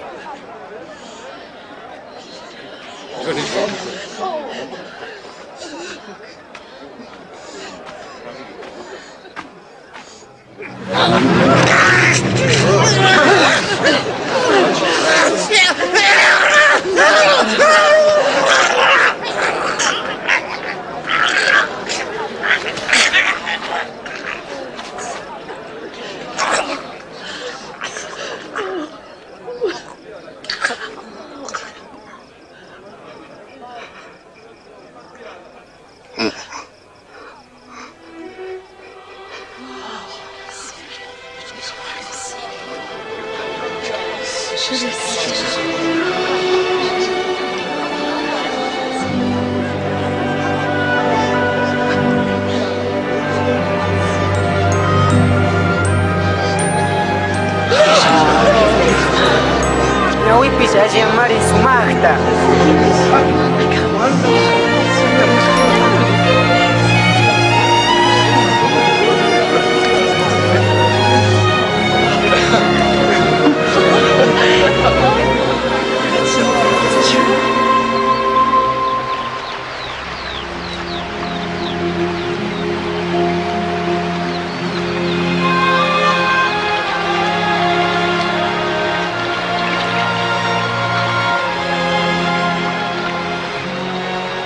Ñawipish allimari sumajta.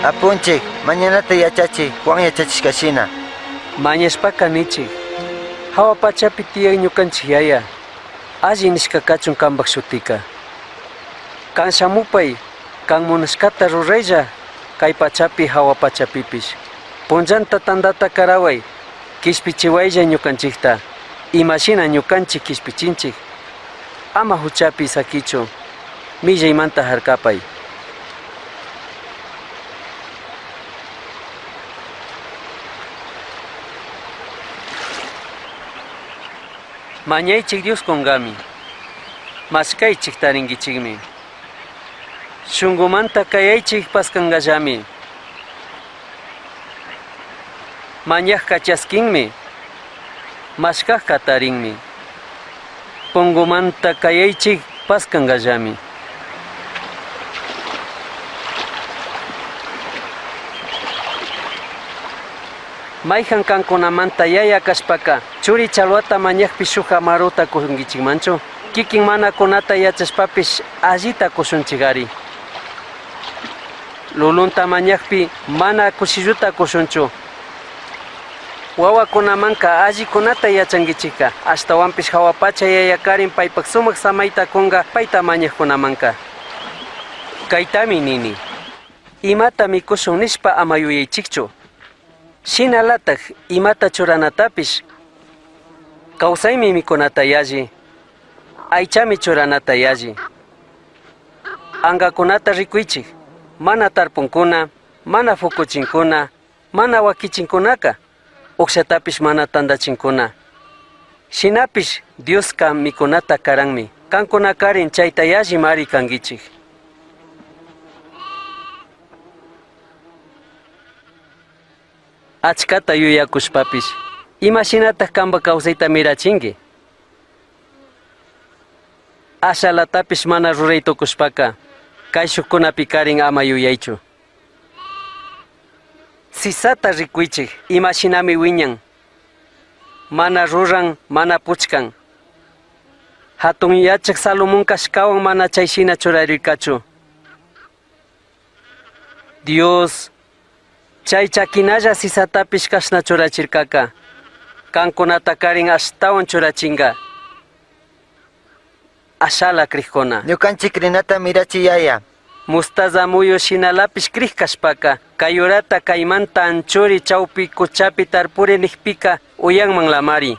Apunchik, mañanata yachachi, Juan yachachishka shina. Mañashpaka nichik, hawa pachapi tiyak ñukanchik yaya, alli nishka kachun kanpak shutika. Kan shamupay, kan munashkata ruraylla, kay pachapi hawa pachapipish. Punllanta tantata karaway, kishpichiwaylla ñukanchikta, imashina ñukanchik kishpichinchik. Ama huchapi sakichu, millaymanta harkapay. Mañaychik Dios kungami, mashkaychik tarinkichikmi. Shunkumanta kayaychik paskangallami. Mañajka chaskinmi, mashkajka tarinmi. Pungumanta kayaychik paskangallami. Mayhan kankunamanta yaya kashpaka, churi chalwata mañajpi shuk amaruta kunkichikmanchu, kikin mana kunata yachashpapish allita kushunchikari. Lulunta mañajpi mana kushilluta kushunchu. Wawakunamanka allikunata yachankichikka, ashtawanpish hawa pacha yayakarin paypak sumak samayta kunka payta mañajkunamanka. Kaytami nini, imata mikushun nishpa ama yuyaychikchu. Shinalatak imata churanatapish, kawsaymi mikunata yalli, aychami churanata yalli. Angakunata rikuychik, mana tarpunkuna, mana fukuchinkuna, mana wakichinkunaka, uqshatapish mana tantachinkuna. Shinapish Dioska mikunata karanmi, kankunakarin chayta yallimari kankichik. Achkata yuyakushpapish, imashinatak kanpak kawsayta mirachinki? Ashalatapish mana ruray tukushpaka, kayshukkunapikarin ama yuyaychu. Sisata rikuychik, imashinami wiñan. Mana ruran, mana puchkan. Hatun yachak Salomón kashkawan mana chayshina churarirkachu. Dios, chay chakinalla sisatapish kashna churachirkaka. Kankunatakarin ashtawan churachinka. Ashala krikuna. Ñukanchik rinata mirachi yaya. Mostaza muyu shinalapish krik kashpaka, kay kaymanta anchuri chawpi kuchapi tarpuri nikpika uyanman lamari.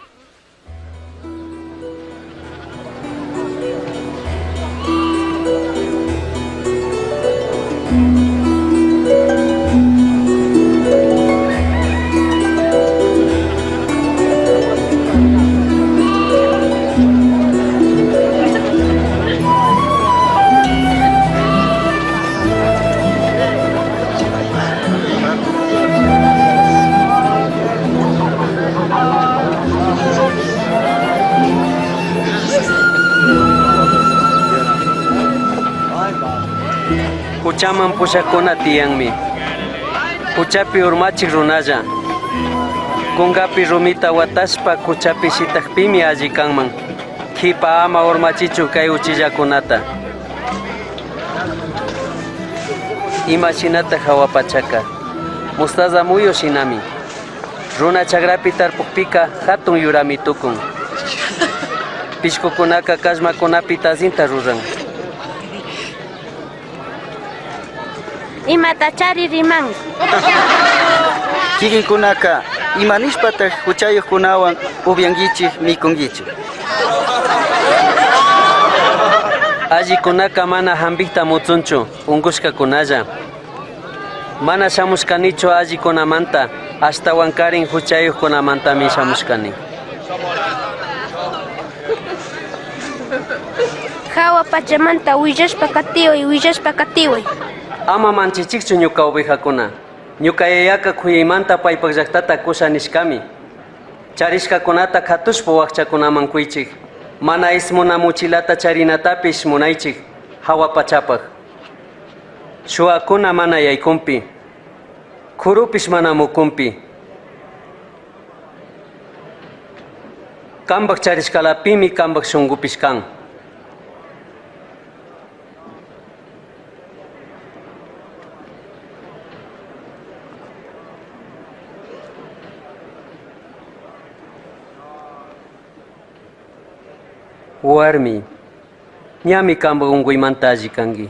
Huchaman pushakuna tiyanmi. Huchapi urmachik runalla. Kunkapi rumita watashpa kuchapi shitakpimi alli kanman. Kipa ama urmachichu kay uchillakunata. Ima shinata hawa pachaka. Mostaza muyu shinami. Runa chakrapi tarpukpika hatun yurami tukun. Pishkukunaka kallmakunapi tazinta ruran. Imatachari riman. Kikinkunaka imanishpataq huchayuqkunawan upyankichik mikunkichik. Allikunaka mana hambikta mutsunchu, unkushkakunalla. Mana shamushkanichu allikunamanta, ashtawankarin huchayukkunamantami shamushkani. Jahua pachamanta huillashpa catihuai, huillashpa catihuai. Ama manchichikchu ñuka ovejakuna. Ñuka yayaka kuyaymanta paypak llaktata kusha nishkami. Charishkakunata katushpa wakchakunaman kuychik. Mana ismuna muchilata charinatapish munaychik hawa pachapak. Shuwakuna mana yaykunpi. Kurupish mana mukunpi. Kampak charishkalapimi kampak shunkupish kan. Warmi, ñami kampak unkuymanta alli kanki.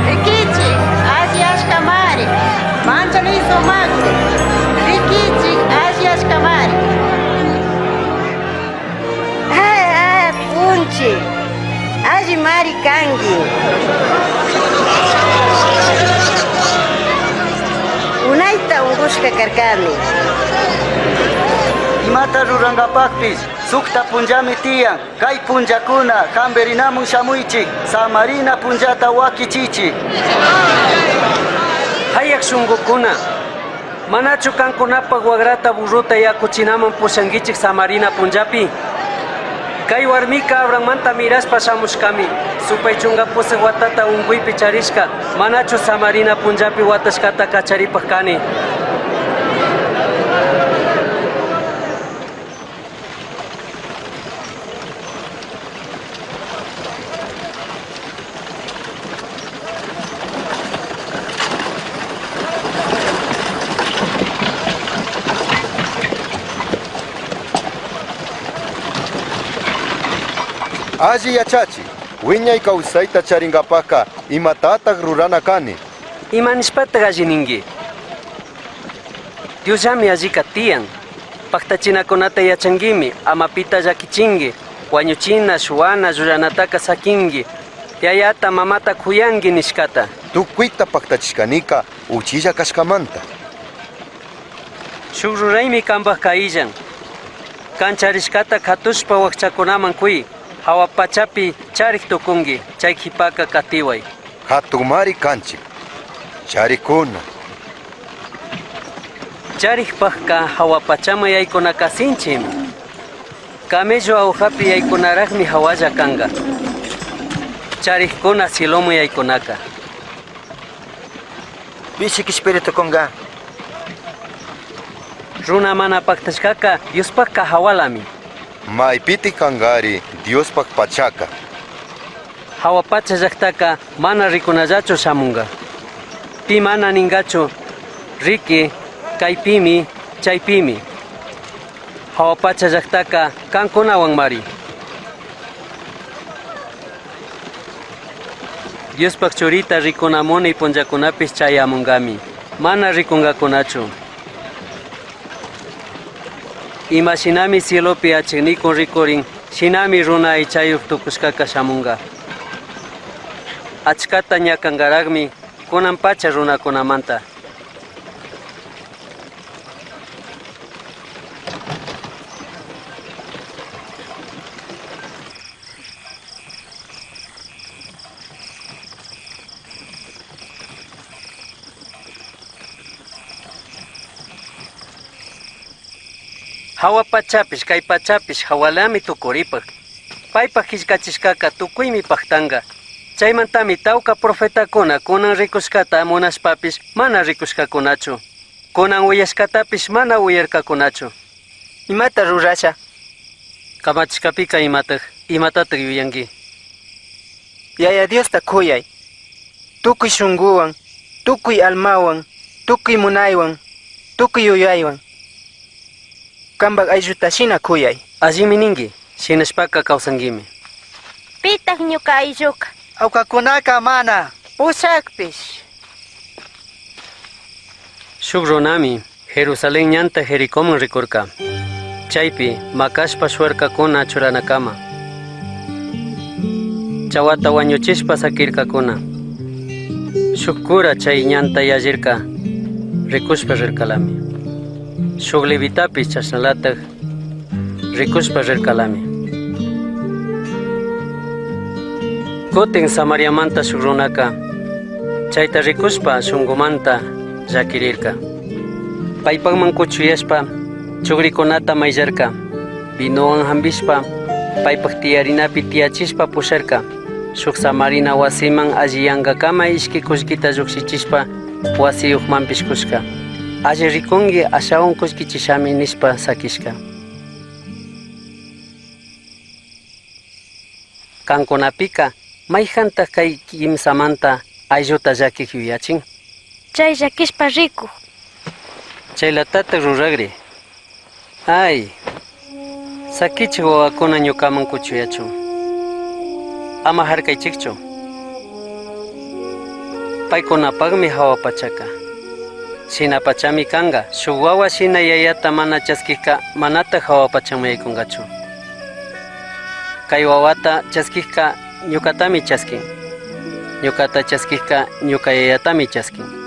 Riquichij, alliyashkamari, manchanay sumakmi. Riquichij, alliyashkamari. Ah, ah, punchi. Allimari kanki. Unayta unkushka karkani. Imata rurankapakpish sukta punllami tiyan. Kay punllakuna hampirinamun shamuychik. Samarina punllata wakichichik. Hayak shunkukuna, manachu kankunapak wagrata burruta yakuchinaman pushankichik samarina punllapi? Kay warmika Abrahammanta mirashpa shamushkami, supay chunka pusak watata unkuypi charishka, manachu samarina punllapi watashkata kacharipak kani. Alli yachachi, wiñay kawsayta charinkapaka imatataq rurana kani? Ima nishpataq alli ninki? Diosllami allika tiyan. Paktachinakunata yachankimi, ama pita llakichinki, wañuchina, shuwana, llullanataka sakinki, yayata, mamata kuyanki nishkata. Tukuyta paktachishkanika uchilla kashkamanta. Shuk ruraymi kanpak kaillan. Kan charishkata katushpa wakchakunaman kuy, hawa pachapi charik tukunki, chay qhipaka katiway. Hatunmari kanchik, charikuna. Charikpakka hawa pachaman yaykunaka sinchimi. Camello agujapi yaykunaraqmi hawalla kanka. Charikkuna cieloman yaykunaka. Pishi kishpiri tukunka. Runa mana paktashkaka Diospakka hawalami. Maypiti kankari Diospak pachaka. Hawa pacha llaktaka mana rikunallachu shamunka. Pi mana ninkachu, riki, kaypimi, chaypimi. Hawa pacha llaktaka kankunawanmari. Diospak churita rikunamuni punllakunapish chayamunkami. Mana rikunkakunachu. Ima shinami cielopi achiknikun rikurin, shinami runa aychayuq tukushkaka shamunka. Achkata ñakankaraqmi kunan pacha runakunamanta. Hawa pachapish kay pachapish hawalami tukuripak. Paypak killkachishkaka tukuymi paktanka. Chaymantami tawka profetakuna kunan rikushkata munashpapish mana rikushkakunachu. Kunan uyashkatapish mana uyarkakunachu. Imata rurasha? Kamachishkapika imatak, imatatak yuyanki? Yaya Diosta kuyay. Tukuy shunkuwan, tukuy almawan, tukuy munaywan, tukuy yuyaywan. Kampak aylluta shina kuyay. Allimi ninki, shinashpaka kawsankimi. Pitak ñuka aylluka? Awkakunaka mana. Pushakpish. Shuk runami Jerusalén ñanta Jericoman rikurka. Chaypi makashpa shuwarkakuna churanakama. Chawata wañuchishpa sakirkakuna. Shuk cura chay ñanta yallirka rikushpa rirkalami. Shuk levitapish chashnalatak rikushpa rirkalami. Kutin Samariamanta shuk runaka chayta rikushpa shunkumanta llakirirka. Paypakman kuchuyashpa chugrikunata mayllarka, vinowan hampishpa paypak tiyarinapi tiyachishpa pusharka. Shuk samarina wasiman alliyankakama ishki kullkita llukshichishpa wasiyukmanpish kushka. Alli rikunki ashawan kullkichishami nishpa sakishka. Kankunapika mayjantak kay kimsamanta aylluta llakik yuyachin? Chay llakishpa rikuk. Chayllatatak ruragri. Ay, sakichik wawakuna ñukaman kuchuyachun. Ama harkaychikchu. Paykunapakmi hawa pachaka. Shinapachami kanka. Shuk wawa shina yayata mana chaskikka manatak hawa pachaman yaykunkachu. Kay wawata chaskikka ñukatami chaskin. Ñukata chaskikka ñuka yayatami chaskin.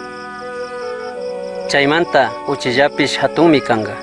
Chaymanta uchillapish hatunmi kanka.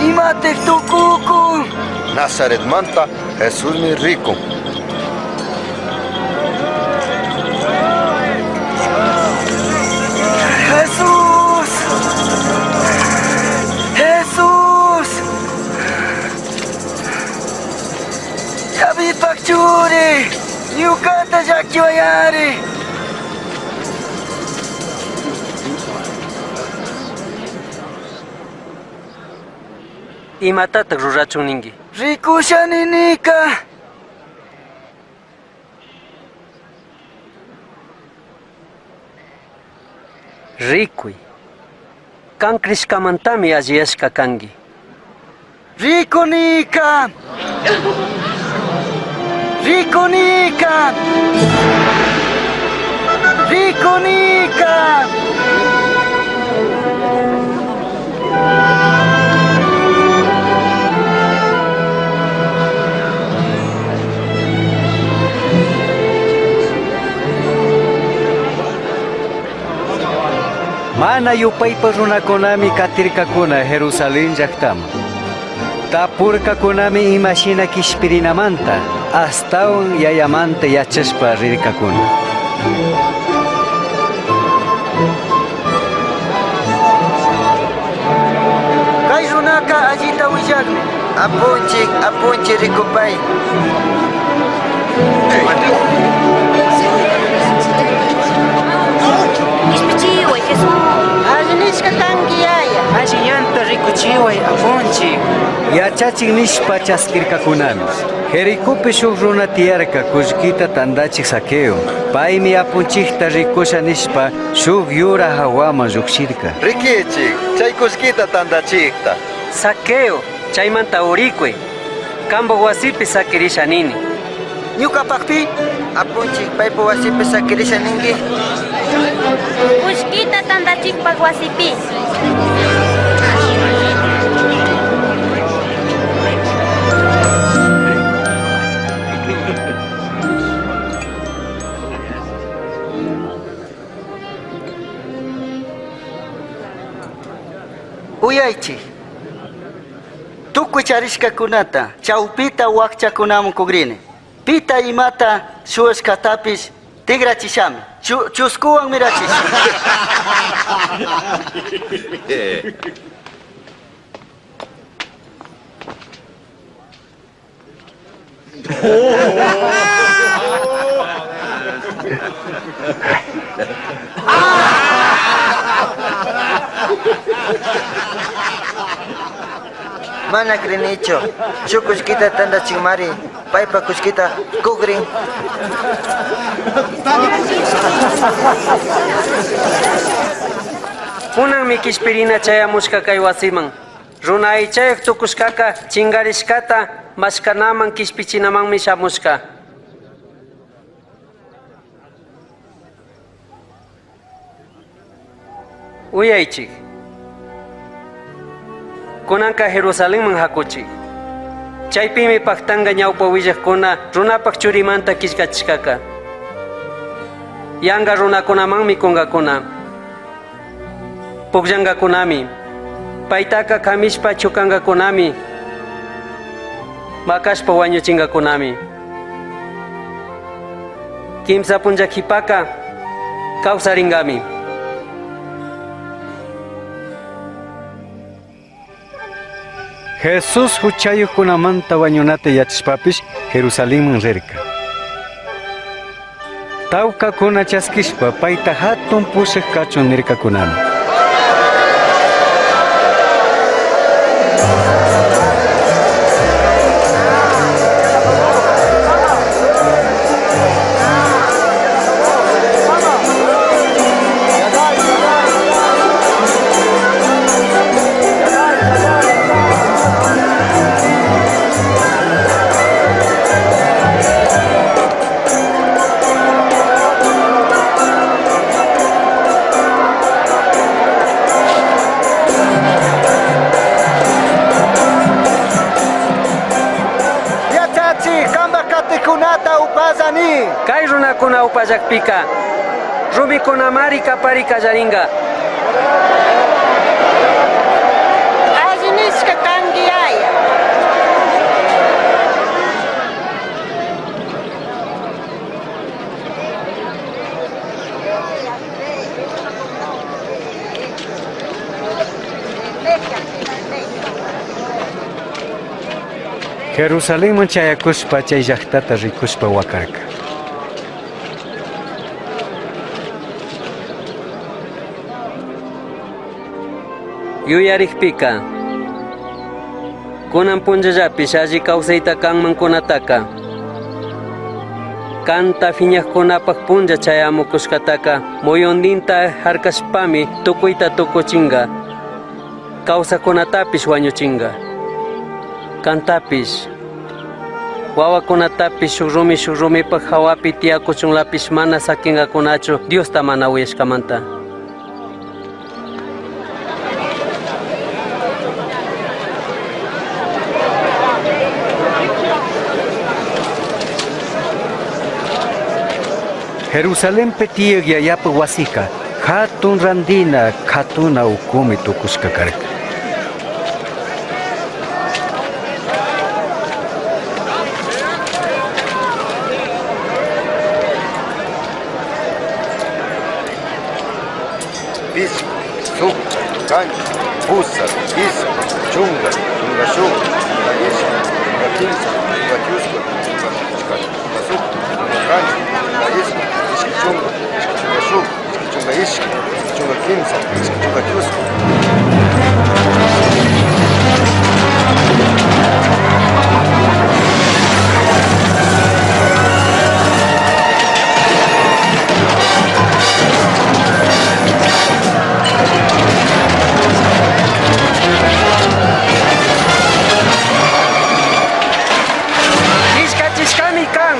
Imataj tukukun? Nazaretmanta Jesusmi rikun. Jesús! Jesús! Davidpak churi! Ñukata llakiwayari! Imatatak rurachun ninki? Rikusha ninika! Rikuy. Kan crishkamantami alliyashka kanki. Rikunika! Rikunika! Rikunika! Mana yupaypa runakunami katirkakuna Jerusalén llaktaman. Tapurkakunami imashina kishpirinamanta, astawan yayamanta yachashpa rirkakuna. Kay runaka allita willakmi. Apunchik, apunchik rikupay. Kishpichiway, Jesús. Alli nishka kanki yaya. Alli ñanta rikuchiway apunchik. Yachachik nishpa chaskirkakunami. Jericopi shuk runa tiyarka kullkita tandachik Zaqueo. Paymi apunchikta rikusha nishpa shuk yura hawaman llukshirka. Rikichik, chay kullkita tandachikta. Zaqueo, chaymanta urikuy. Kampak wasipi sakirisha nini. Ñukapakpi? Apunchik, paypa wasipi sakirisha ninki. Kullkita tandachikpak wasipi. Uyaychik. Tukuy charishkakunata chawpita wakchakunaman kugrini. Pita imata shuwashkatapish tigrachishami. Chuskuwan mirachisha. Mana crinichu. Shuk kullkita tantachinmari. Paypa kullkita kukrin. Kunanmi kishpirina chayamushka kay wasiman. Runa aychayuq tukushkaka chinkarishkata mashkanaman kishpichinamanmi shamushka. Uyaychik. Kunanka Jerusalenman hakuchik. Chaypimi pactanga ñawpa willajkuna runapak churimanta killkachishkaka. Yanga runakunamanmi kunkakuna. Pukllankakunami. Paytaka kamishpa chukankakunami. Makashpa wañuchinkakunami. Kimsa punlla kipaka kawsarinkami. Jesús huchayuqkunamanta wañunata yachashpapish Jerusalenman rirka. Tawkakuna chaskishpa payta hatun pushaq kachun nirkakunami. Yachachi, kamba katikunata upallani. Kay runakuna upallakpika rumikunamari kapari kallarinka. Alli nishka kanki yaya. Jerusalenman chayakushpa chay llaqtata rikushpa wakarka. Yuyarikpika kunan punllallapish alli kawsayta kanmankunataka kanta phiñajkunapak punlla chayamukushkataka muyundinta harkashpami tukuyta tukuchinka kawsajkunatapish wañuchinka kantapish wawakunatapish shuk rumi shuk rumipak hawapi tiyakuchunlapish mana sakinkakunachu Diosta mana uyashkamanta. Jerusalenpi tiyaq yayapa wasika hatun randina katuna ukumi tukushka karka. Pichka, sukta, qanchis, pusaq, isqun, chunka, chunka shuk, chunka ishkay, chunka kimsa, chunka chusku, chunka pichka, chunka sukta, chunka qanchis, chunka isqun, ishkay chunka, ishkay chunka shuk, ishkay chunka ishkay, ishkay chunka kimsa, ishkay chunka chusku. Killkachishkami kan.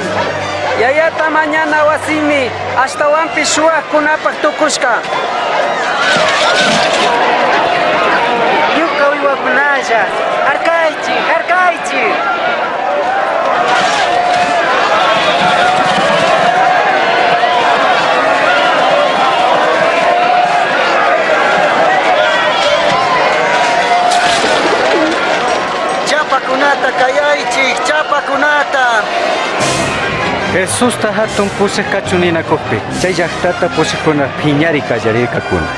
Yayata mañana wasimi ashtawanpish shuwakkunapak tukushka. Ñuka uywakunalla, harkaychik, harkaychik. Chapakunata kayaychik, chapakunata. Jesusta hatun pushaq kachun ninakukpi chay llaqtata pushaqkuna phiñari qallarirkakuna.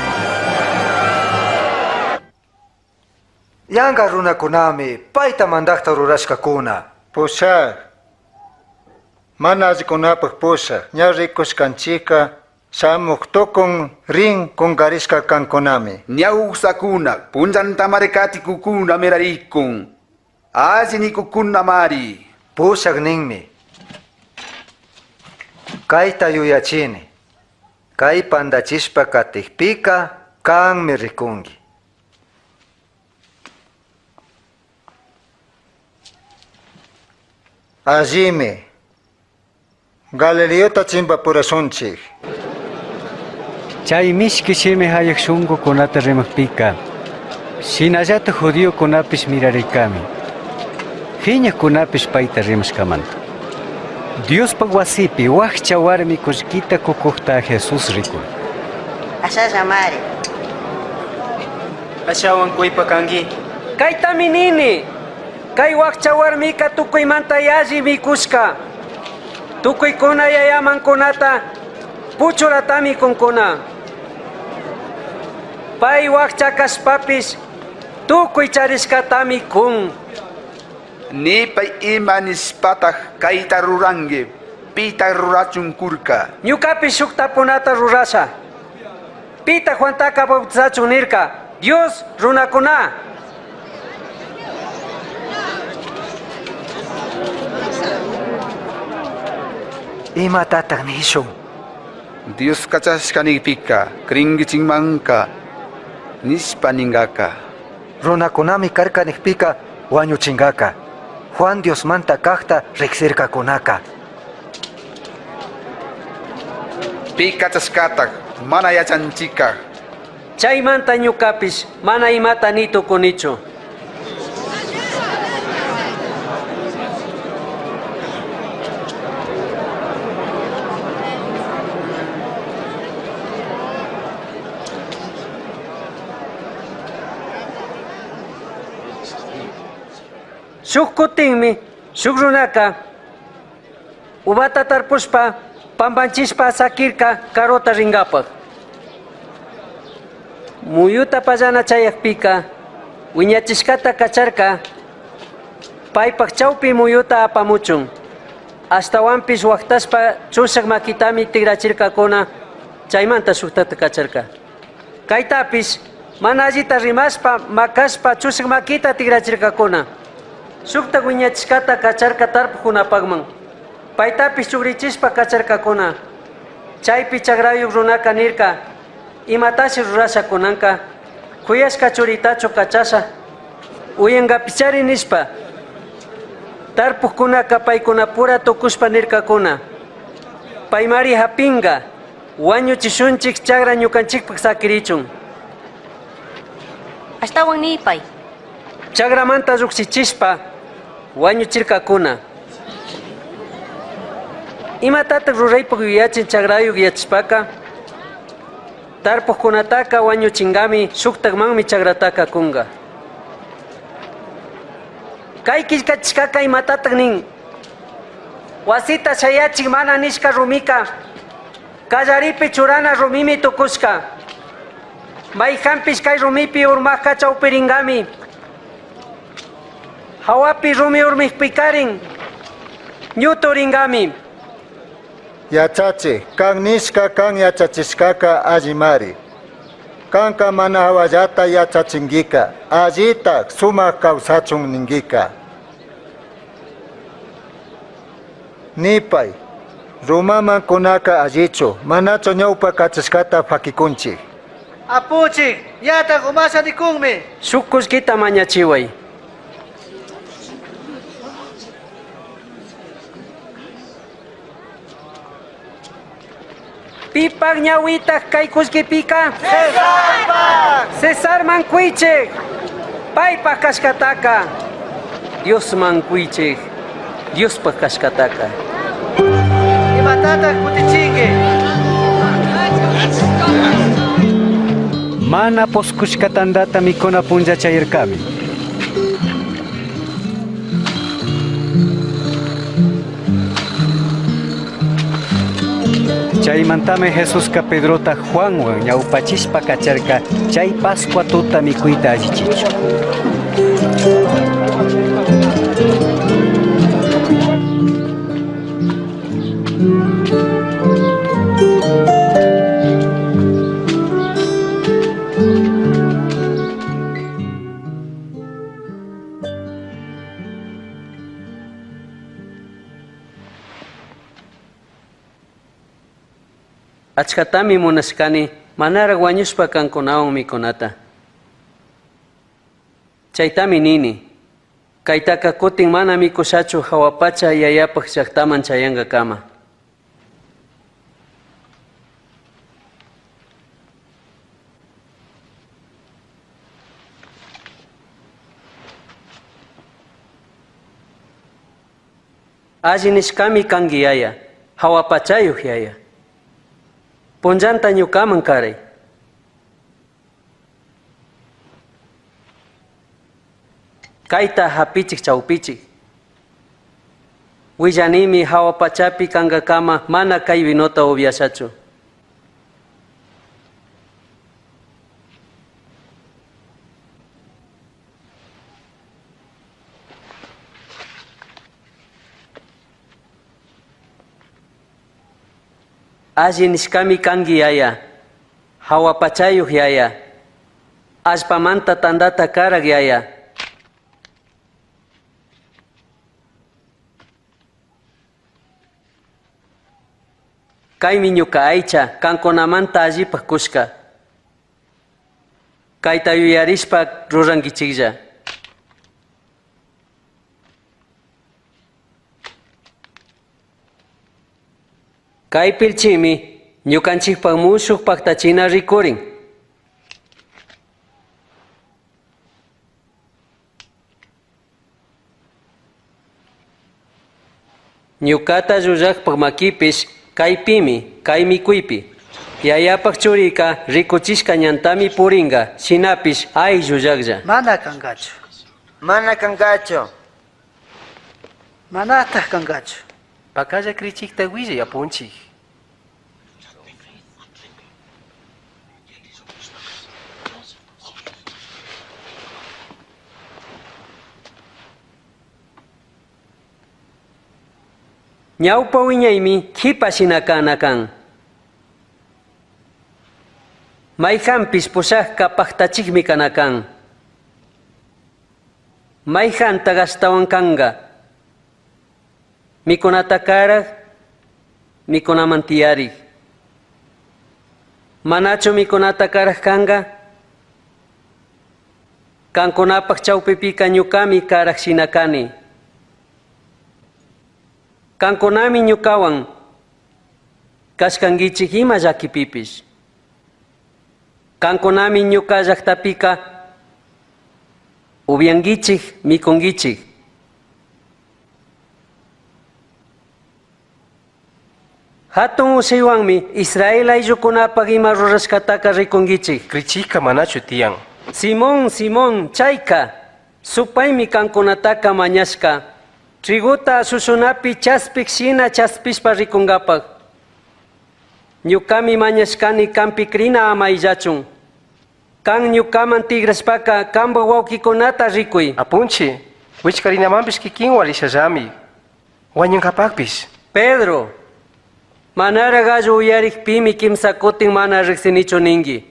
Yanka runakunami payta mandaqta rurashkakuna. Pushaq. Mana allikunapak pushaq. Ña rikushkanchika Shamuj tucun rin cungarishca cancunami. Ñawsakuna punllantamari katikukuna mirarikun. Alli nikukunamari. Pushak ninmi. Kayta yuyachini. Kay pandachishpa katikpika kanmi rikunki. Allimi. Galileota chimpapurashunchik. Chay mishki shimi hayak shunkukunata rimaqpika, shinallatak judiokunapish mirarirkami. Phiñaqkunapish payta rimashkamanta. Diospaq wasipi wakcha warmi kullkita kukukta Jesús rikurka. Ashallamari. Ashawan kuypa kanki. Kaytami nini. Kay wakcha warmika tukuymanta yalli mikushka. Tukuykuna yayamankunata puchuratami kunkuna. Pay wakcha kashpapish tukuy charishkatami kun. Nipay ima nishpataj kayta ruranki, pita rurachun kurka. Ñukapish shuk tapunata rurasha. Pita Juantaka bautizachun nirka. Dios runakuna. Imatataq nishun? Dios kachashka nikpika krinkichikmanka nishpa ninkaka. Runakunami karka nikpika wañuchinkaka. Juan Diosmanta kajta riksirkakunaka. Pi kachashkatak mana yachanchika. Chaymanta ñukapish mana imata ni tukunichu. Shuk kutinmi shuk runaka uvata tarpushpa pampanchishpa sakirka karuta rinkapak. Muyuta pallana chayakpika wiñachishkata kacharka paypak chawpi muyuta apamuchun. Ashtawanpish waktashpa chushak makitami tigrachirkakuna chaymanta shuktata kacharka. Kaytapish mana allita rimashpa makashpa chushak makita tigrachirkakuna. Shukta wiñachishkata kacharka tarpukkunapakman. Paytapish chugrichishpa kacharkakuna. Chaypi chagrayuk runaka nirka imatashi rurasha kunanka kuyashka churitachu kachasha uyankapichari nishpa. Tarpukkunaka paykunapura tukushpa nirkakuna. Paymari hapinka wañuchishunchik chagra ñukanchikpak sakirichun. Ashtawan nipay. Chagramanta llukshichishpa wañuchirkakuna. Imatataq ruraypak yuyachin chagrayuk yachashpaka? Tarpukkunataka wañuchinkami shuktakmanmi chagrataka kunka. Kay killkachishkaka imatataq nin? Wasita shayachik mana nishka rumika kallaripi churana rumimi tukushka. Mayhanpish kay rumipi urmakka chawpirinkami. Hawapi rumi urmikpikarin ñuturingami. Yachachi, kan nishka kan yachachishkaka allimari. Kanka mana hawallata yachachinkika, allita sumak kawsachun ninkika. Nipay, rumaman kunaka allichu, manachu ñawpa kachashkata fakikunchik. Apuchik, ñatak umasha nikunmi. Shuk kullkita mañachiway. Pipak ñawitaq kay kullkipika? Cesarpak. Cesarman kuychik. Paypak kashkataka. Diosman kuychik. Diospaq kashkataka. Imatataq kutichinki? Mana poskushka tantata mikuna punlla chayarkami. Chaymantami Jesuska Pedrota Juanwan ñawpachishpa kacharka chay Pascua tuta mikuyta allichichu. Achcatami munashcani manaraj huañushpa cancunahuan micunata. Chaitami nini. Caitaca cutin mana micushachu jahua pacha Yayapaj llajtaman chayangacama. Alli nishcami cangui Yaya, jahua pachayuj Yaya. Punllanta ñucaman carai. Caita japichij chaupichij. Huillanimi jahua pachapi cangacama mana cai vinota ubyashachu. Alli nishcami cangui Yaya, jahua pachayuj Yaya, allpamanta tandata caraj Yaya. Caimi ñuca aicha cancunamanta allipaj cushca. Caita yuyarishpa ruranguichijlla. Cai pilchimi ñucanchijpaj mushuj pajtachina ricurin. Ñucata llullajpaj maquipish caipimi, cai micuipi. Yayapaj churica ricuchishca ñantami puringa, shinapish ay llullajlla. Mana cangachu. Mana cangachu. Manataj cangachu. Pacalla crichikta willay apunchik. Ñawpa wiñaymi qipa shina kana kan. Mayqanpish pushaqqa paqtachikmi kana kan. Mayqantaq ashtawan kanqa. Mikunata karaq, mikunaman tiyarik. Manachu mikunata karaq kanqa? Kankunapaq chawpipika ñuqami karaq shina kani. Kankunami ñuqawan kashkankichik ima llakipipish. Kankunami ñuqa llaqtapika upyankichik, mikunkichik. Hatun ushaywanmi Israel ayllukunapaq ima rurashkataka rikunkichik. Crichikka manachu tiyan. Simón, Simón, chayka, supaymi kankunataka mañashka. Trigota shushunapi chaspik shina chaspishpa rikunkapaq. Ñuqami mañashkani kanpi crina ama illachun. Kan ñuqaman tigrashpaka kanpak wawqikunata rikuy. Apunchi, wichkarinamanpish kikinwan rishallami. Wañunkapaqpish. Pedro, manaraj gallo uyarikpimi kimsa kutin mana riqsinichu ninki.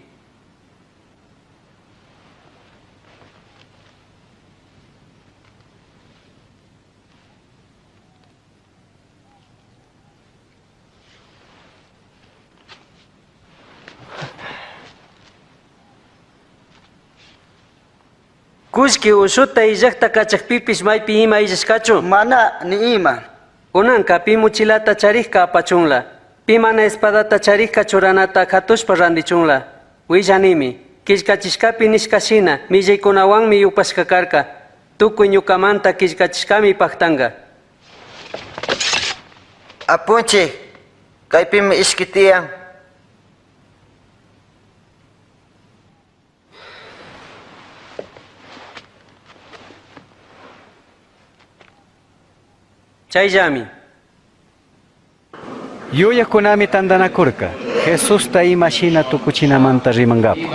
Kullki ushuta illaqta kachakpipish maypi ima illashkachu? Mana ni ima. Kunanka pi muchilata charikka apachunla, pi mana espadata charikka churanata katushpa randichunla. Willanimi, killkachishkapi nishka shina, millaykunawanmi yupashka karka, tukuy ñukamanta killkachishkami paktanka. Apunchik, kaypimi ishki tiyan. Chayllami. Yuyajkunami tandanakurka, Jesusta ima shina tukuchinamanta rimankapaj.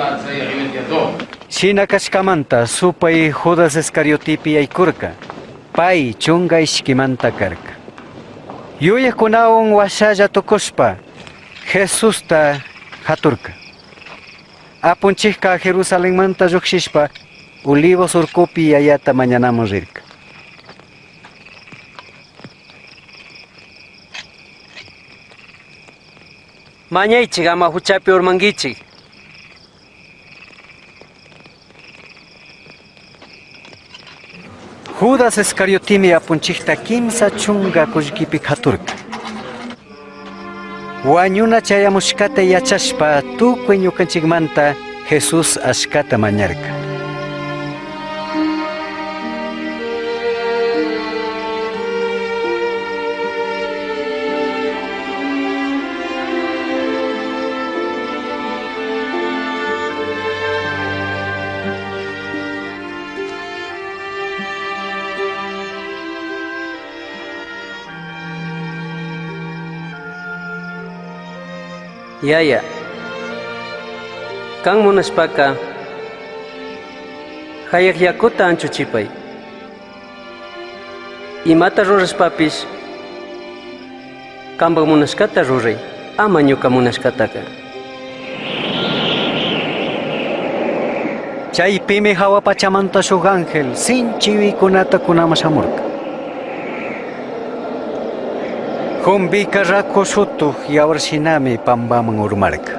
Shina kashkamanta supay Judas Iscariotipi yaykurka, pay chunga ishkimanta karka. Yuyajkunawan washalla tukushpa, Jesusta haturka. Apunchikka Jerusalenmanta llukshishpa, Olivos urkupi yayata mañanaman rirka. Mañaichij ama huchapi urmanguichij. Judas Iscariotimi apunchijta quimsa chunga cullquipi caturca. Huañuna chayamushcata yachashpa tucui ñucanchijmanta Jesús ashcata mañarca. Yaya, kan munashpaka hayak yakuta anchuchipay. Imata rurashpapish kanpak munashkata ruray, ama ñuka munashkataka. Chaypimi jahua pachamanta shuk ángel sinchi yuyaykunata kunaman shamurka. Jumbika raku shutuj yawar shinami pambaman urmarka.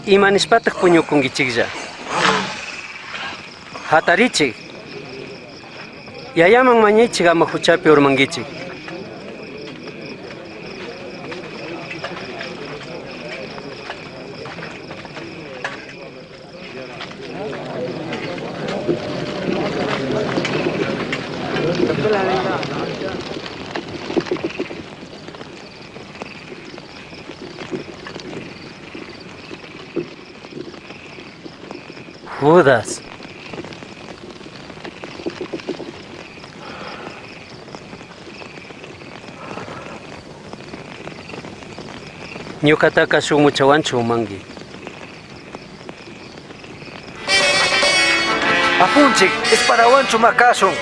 Ima nishpataj puñucunguichijlla? Hatarichij. Yayaman mañaichij ama huchapi urmanguichij. Judas. Ñucataca shuk muchawanchu umangui. Apunchik, espadawanchu makashun.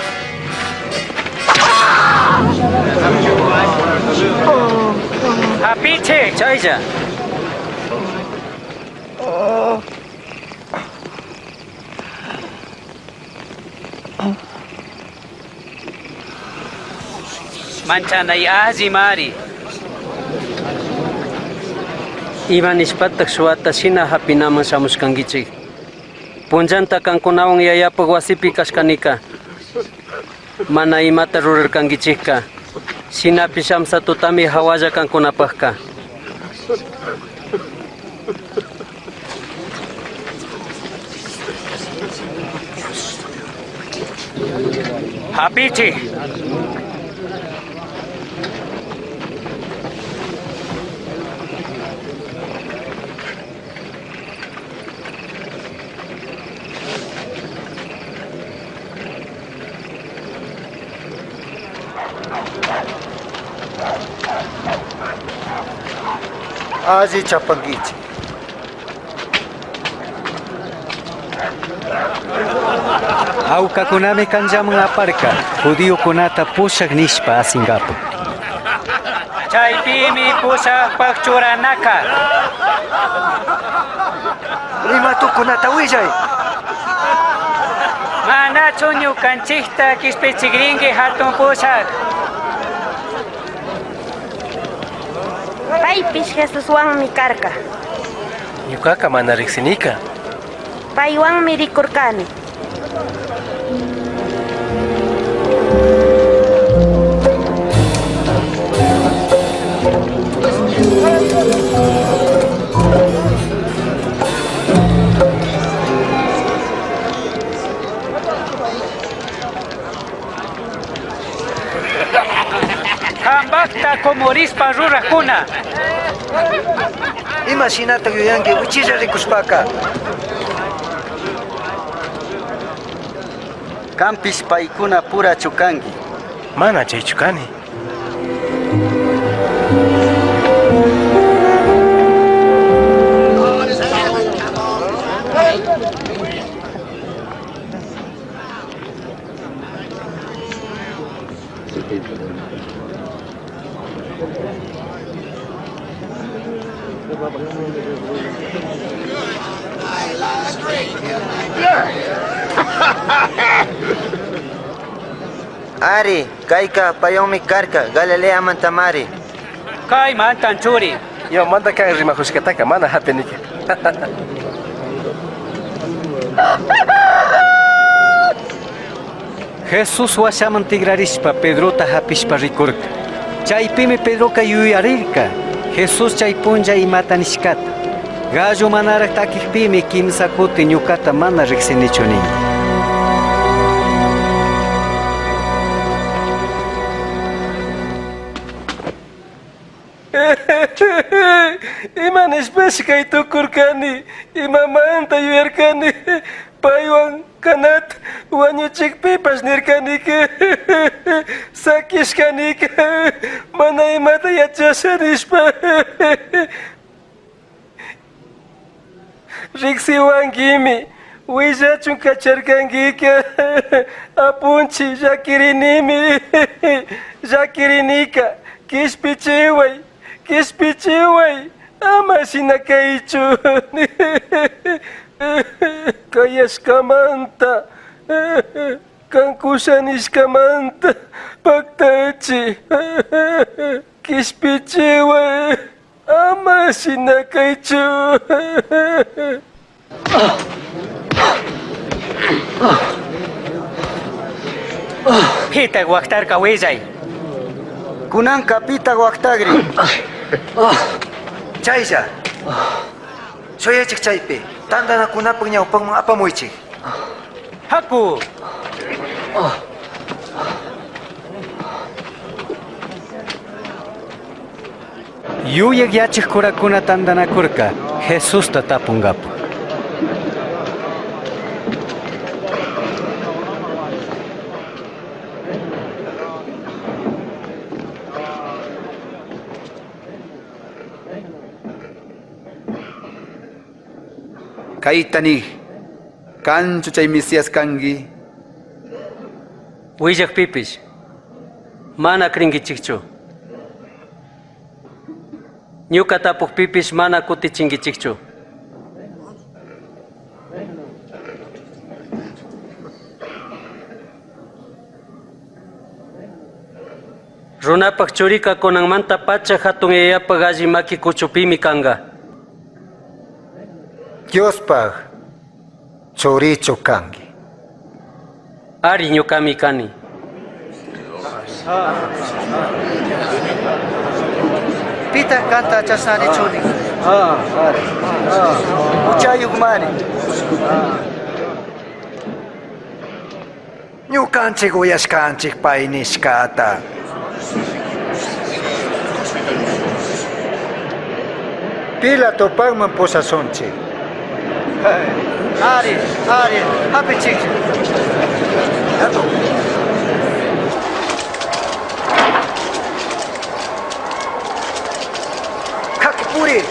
Hapichik, chaylla. Manchanay alli mari. Ima nishpataj shuwata shina hapinaman shamushkankichik. Punllanta kankunawan yayapak wasipi kashkanika. Mana imata rurarkankichikka. Shinapish amsa tutami hawalla kankunapakka. Hapichij. Alli chapanguichik. Aukakunami kanllaman aparka, judiokunata pushak nishpa asinkapak. Chaypimi pushakpak churanaka. Nima tukunata willay. Manachu ñukanchikta kishpichikrinki hatun pushak. Paypish Jesuswanmi karka. Ñukaka mana riksinika. Paywanmi rikurkani. Kambakta kumurispa rurakuna. Ima shinata yuyanki wichilla rikushpaka. Kanpish paykuna purachu kanki. Mana chaychu kani. Ari, caica payonmi carca, Galileamantamari. Kaymantan churi. Imamanta kan rimajushkataka mana hapinika. Jesús washaman tigrarishpa Pedrota hapishpa rikurka. Chaypimi Pedroka yuyarirka. Jesús chay punlla imata nishkata. Gallo manaraj takikpimi kimsa kuti ñukata mana riksinichu nin. Ima nishpashi kay tukurkani, imamanta yuyarkani, paywan kanata wañuchikpipash nirkanika, sakishkanika, mana imata yachasha nishpa. Riksiwankimi, willachun kacharkankika, apunchi llakirinimi, llakirinika, kishpichiway, kishpichiway, ama shina kaychu. Kayashkamanta, kan kusha nishkamanta, paktachi, kishpichiway, ama shina kaychu. Pitaq waqtarqa willay. Kunanka pitaq waqtagri. Chaylla. Shuyaychik chaypi. Tantanakunapaq ñawpaqman apamuychik. Haku. Yuyak yachik kurakuna tantanakurka Jesusta tapunkapak. Kayta nig, kanchu chay Mesías kanki? Willakpipish, mana crinkichikchu. Ñuka tapukpipish mana kutichinkichikchu. Runapak churika kunanmanta pacha hatun yayapak alli maki kuchupimi kanka. Diospaj churichu kanki. Ari ñukami kani. Pitaq kanta chashna nichuni? Huchayuqmari. Ñukanchik uyashkanchik pay nishkata. Pilatopaqman pushashunchik. Ari, ari, hapichik. Haku puri.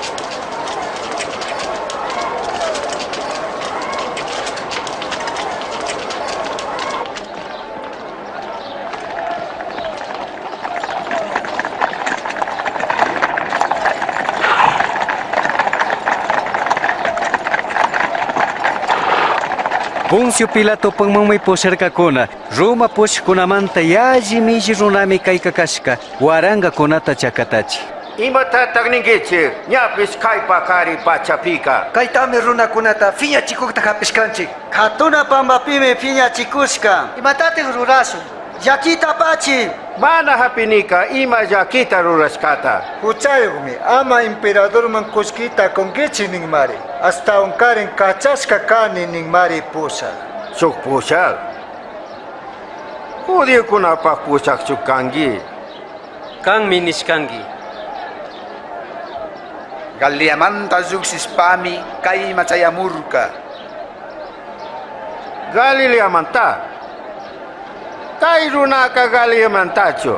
Poncio Pilatopaqmanmi pusharkakuna, Roma pushkunamanta yalli milli runami kayka kashka, warankakunata chakatachi. Imatataq ninkichik? Ñapish kay paqari pachapika. Kaytami runakunata phiñachikukta hapishkanchik. Hatuna pampapimi phiñachikushka. Imatatik rurashun? Llakita apachi. Mana hapinika ima llakita rurashkata. Huchayuqmi ama emperadorman kullkita kunkichik ninmari. Ashtawankarin kachashka kani ninmari pushak. Shuk pushak. Judiokunapaq pushakchu kanki. Kanmi nishkanki. Galileamanta lluqshishpami kayman chayamurka. Galileamanta. Kay runaka Galileamantachu.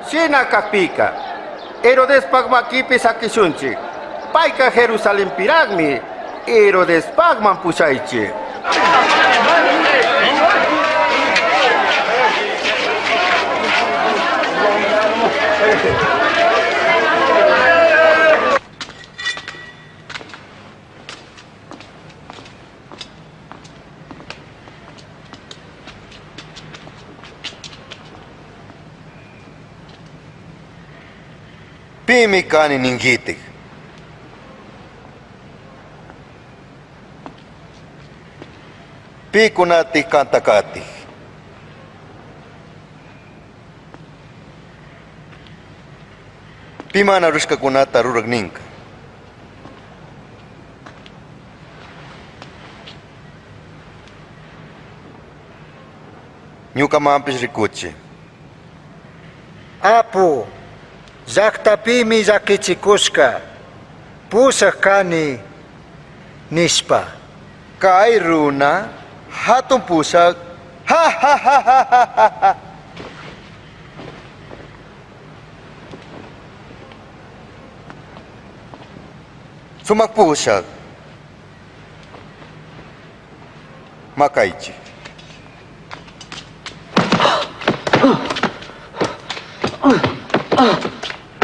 Shina kakpika. Herodespak makipi sakishunchik. Payka Jerusalenpiraqmi Herodespaqman pushaychik. Pimi kani ninkitik. Pikunatik kantakatik. Pimana rushkakunata rurak ninka. Ñukamanpish rikuchi. Apu, llajtapimi llakichikushka, pushaj kani nishpa. Kay runa hatun pushak. Ha ha ha ha ha ha. Sumak pushak. Makaychik.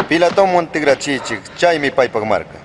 Pilatoman tigrachichik, chaymi paypak marka.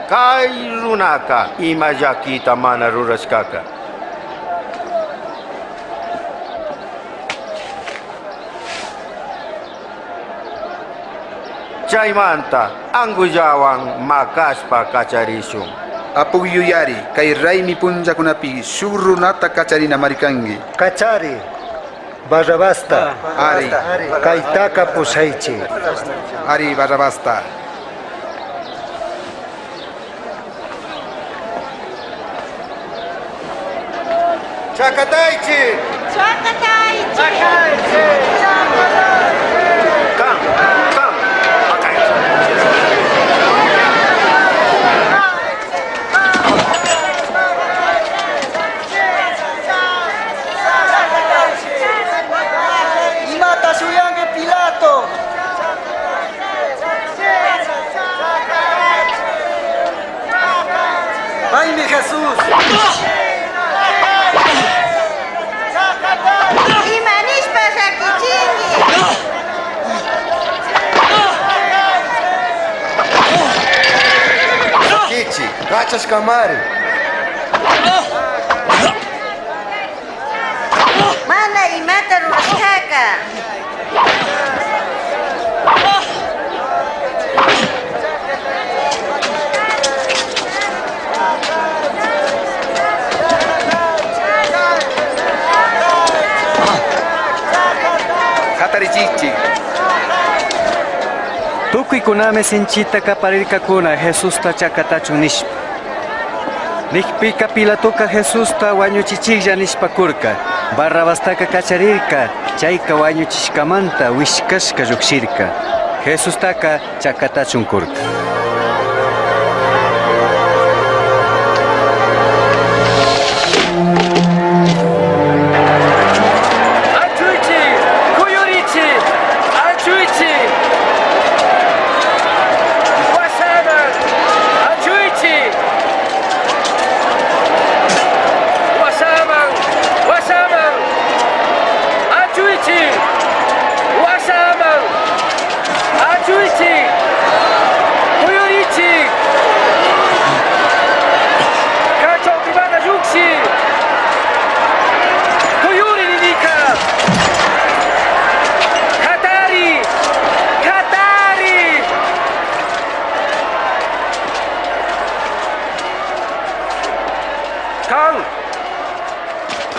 Kay runaka ima llakita mana rurashkaka. Chaymanta angullawan makashpa kacharishun. Apu yuyari, kay raymi punllakunapi shuk runata kacharinamari kanki. Kachari, Barrabasta. Ari. Kaytaka pushaychik. Ari Barrabasta. Chakataychi. Chakataychi. Kan, kan, makaychi. Imata shuyanki Pilato. Paymi Jesús. Ima nishpa llakichinki. Kichi, kachashkamari. Mana imata rurashkaka. Hatarichichik. Tukuykunami sinchita kaparirkakuna Jesusta chakatachun nishpa. Nikpika Pilatoka Jesusta wañuchichiklla nishpa kurka. Barrabastaka kacharirka, chayka wañuchishkamanta wishkashka llukshirka. Jesustaka chakatachun kurka. Achuychi, kuyurichi, achuychi. Washaman, achuychi. Washaman, washaman. Achuychi, washaman. Achuychi, kuyurichi. Kachawpimana lluqshi. Kuyuri ninika. Hatari! Hatari! Kan!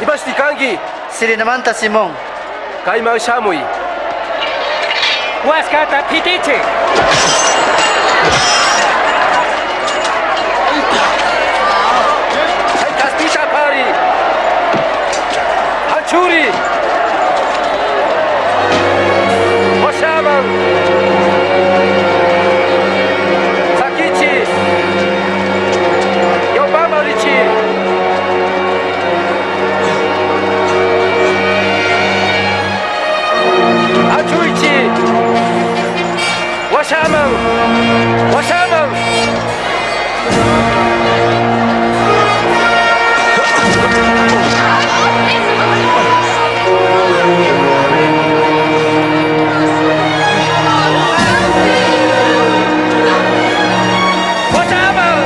Imashti kanki? Sirinamanta Simón. Kayman shamuy. Waskata phitichik. Chay kaspita apari. Anchuri. Washaman. Sakichi. Ñawpaman richi. Achuichi. Washaman. Washaman. Washaman.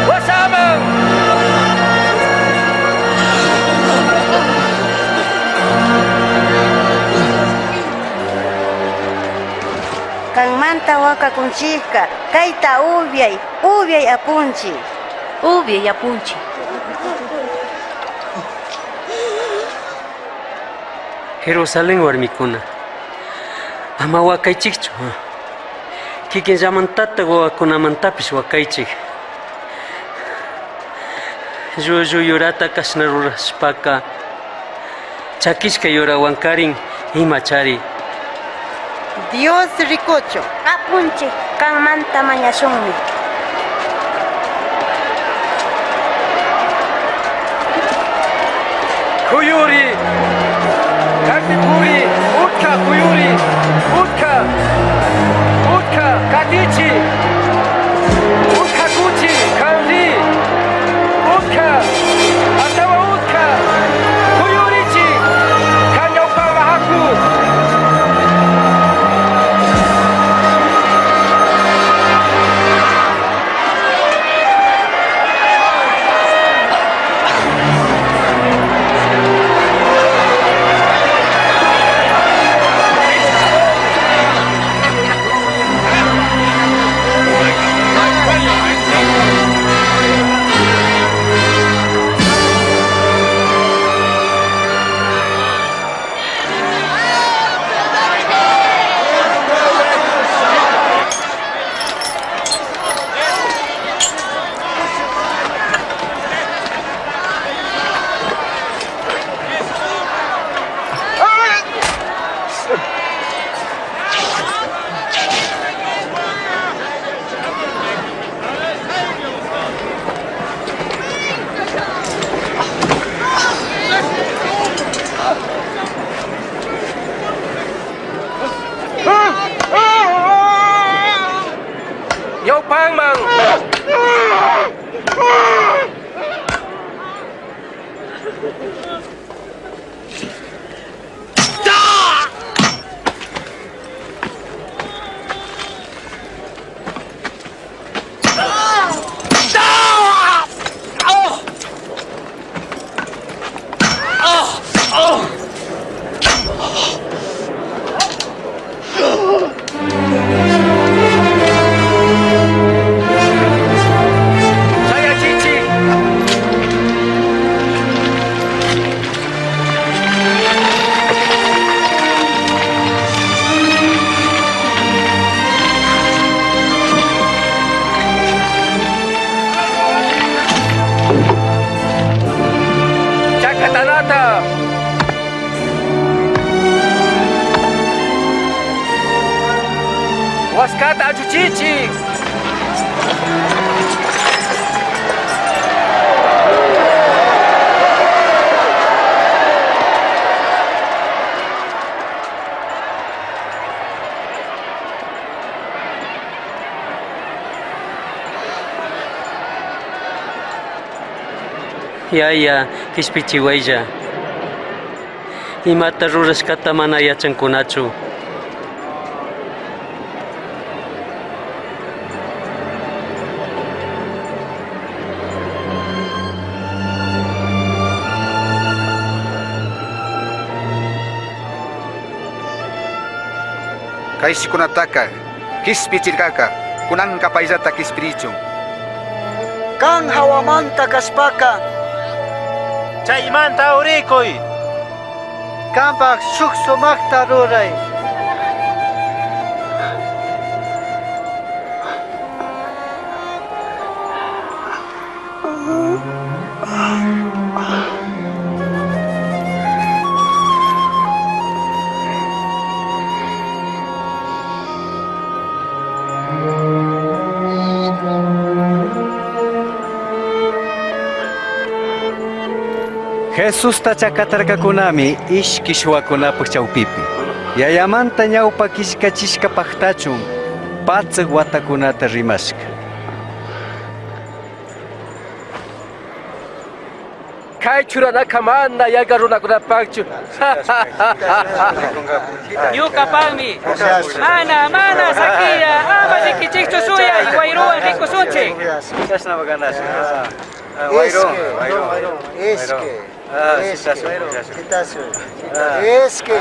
Washaman. Kanmanta wakakunchikka kayta upiay, upiay apunchik. Upiay apunchik. Jerusalén warmikuna, ama wakaychikchu. Kikinllamantataq wawakunamantapish wakaychik. Llullu yurata kashna rurashpaka chakishka yurawankarin imachari. Dios rikuchun. Apunchik kanmanta mañashunmi. Kuyuri. Kaypi puri. Utka kuyuri. Utka. Utka katichi. Utka kuchi. Kanri. Utka. Astawan utka. Kuyurichi. Kan ñawpaman haku. Ñawpaman. Shayachichik. Chakatanata. Waskata achuchichik. Yaya, kishpichiwaylla. Imata rurashkata mana yachankunachu. Kayshikunataka kishpichirkaka kunanka payllata kishpirichun. Kan hawamanta kashpaka. Chaymanta urikuy. Cambaj shuk sumajta ruray. Jesusta chakatarkakunami ishki shuwakunapaj chawpipi. Yayamanta ñawpa killkachishka paktachun patsak watakunata rimashka. Kay churanaka mana yanka runakunapaqchu. Ñuqapaqmi. Mana, mana, sakilla, ama rikichikchu suyay, wayruwan rikusunchik. Chashna ganasha. Wayro, wayro. Ishki. Ishki. Ishki.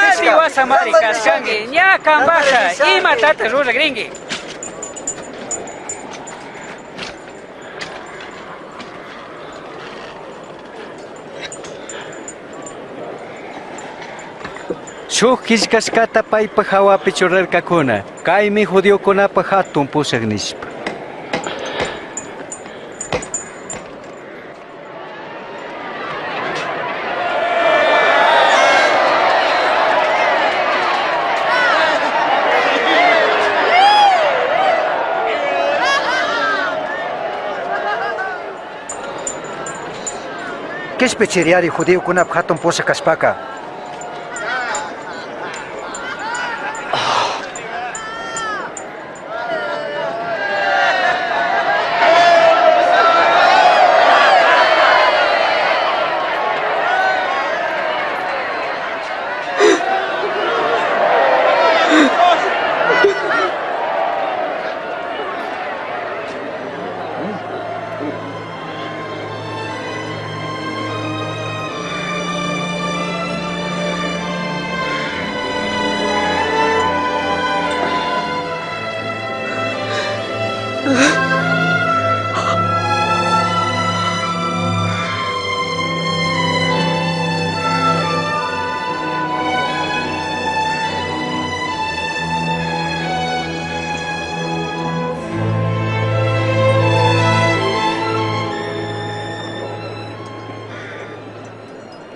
Alli wasamari kashkanki, ña kampaqqa, imatataq ruragrinki? Shuk killkashkata paypaj hawapi churarkakuna, kaymi judiokunapaj hatun pushak nishpa. Kishpichiriari judiokunapaj hatun pushak kashpaka.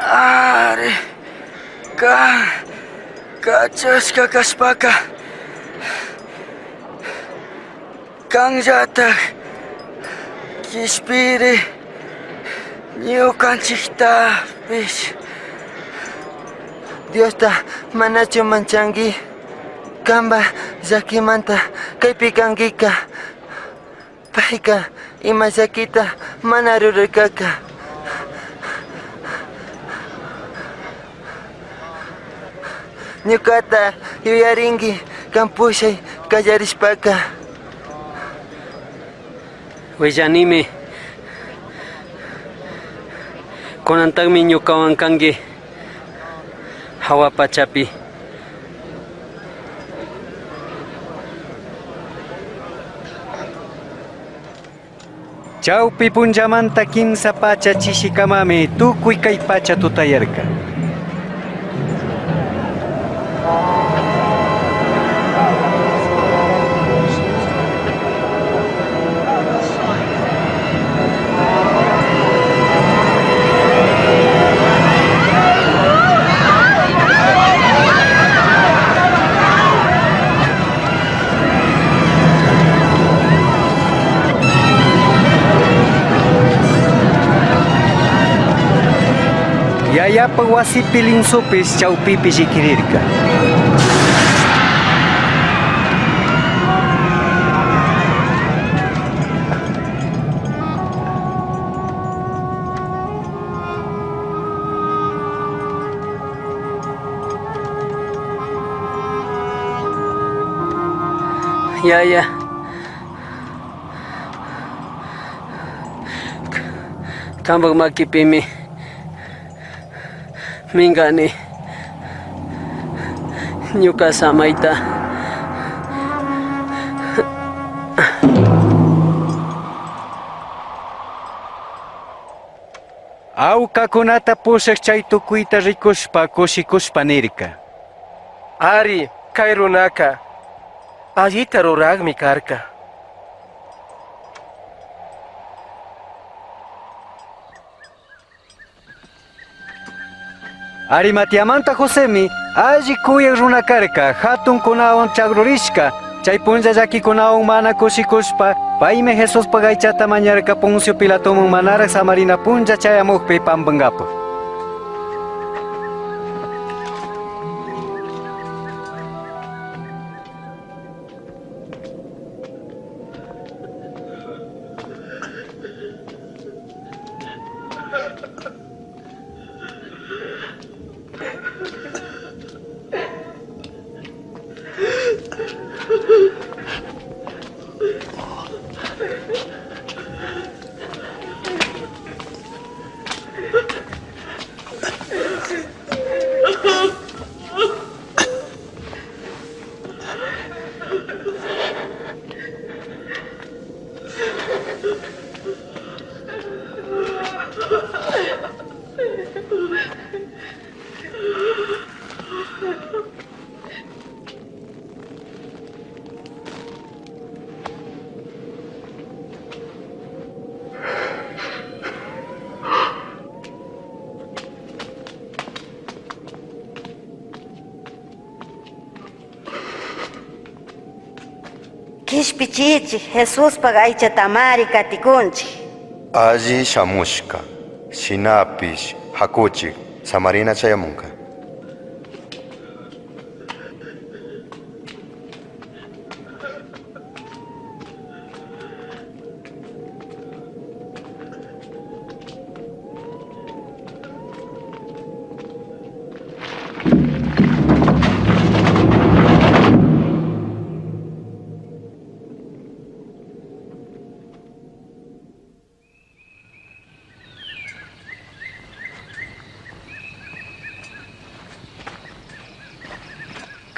Ari, kan kachashka kashpaka kanllataj kishpiri ñukanchiktapish. Diosta manachu manchanki? Kamba llakimanta kaypi kankika. Payka ima llakita mana rurarkaka. Ñukata yuyarinki kan pushay kallarishpaka. Willanimi. Kunantaqmi ñuqawan kanki hawa pachapi. Chawpi punllamanta kimsa pacha chishikamami tukuy kay pacha tutayarka. Yayapa wasipi linsupis chawpipi llikirirka. Yaya. Kampak makipimi minkani ñuka samayta. Aucacunata pushaj chai tucuita ricushpa cushicushpa nirca. Ari, cai runaca allita rurajmi carca. Arimateamanta Josemi alli cuyaj runa carca, jatuncunahuan chagrurishca, chai punlla llaquicunahuan mana cushicushpa, paimi Jesuspaj aichata mañarca Poncio Pilatoman manaraj samarina punlla chayamujpi pambangapaj. Quishpichichij Jesuspaj aichatamari caticunchij. Alli shamushca, shinapish jacuchij, samarina chayamunca.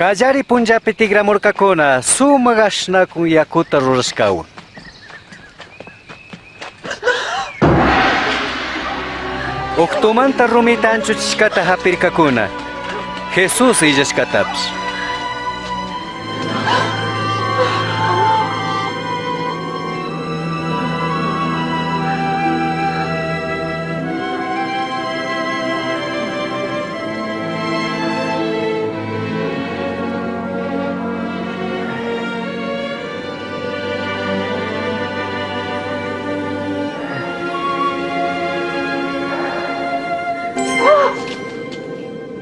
Callari punllapi tigramurcacuna sumaj ashnacun yacuta rurashcahuan. Uctumanta rumita anchuchishcata japircacuna, Jesús illashcatapish.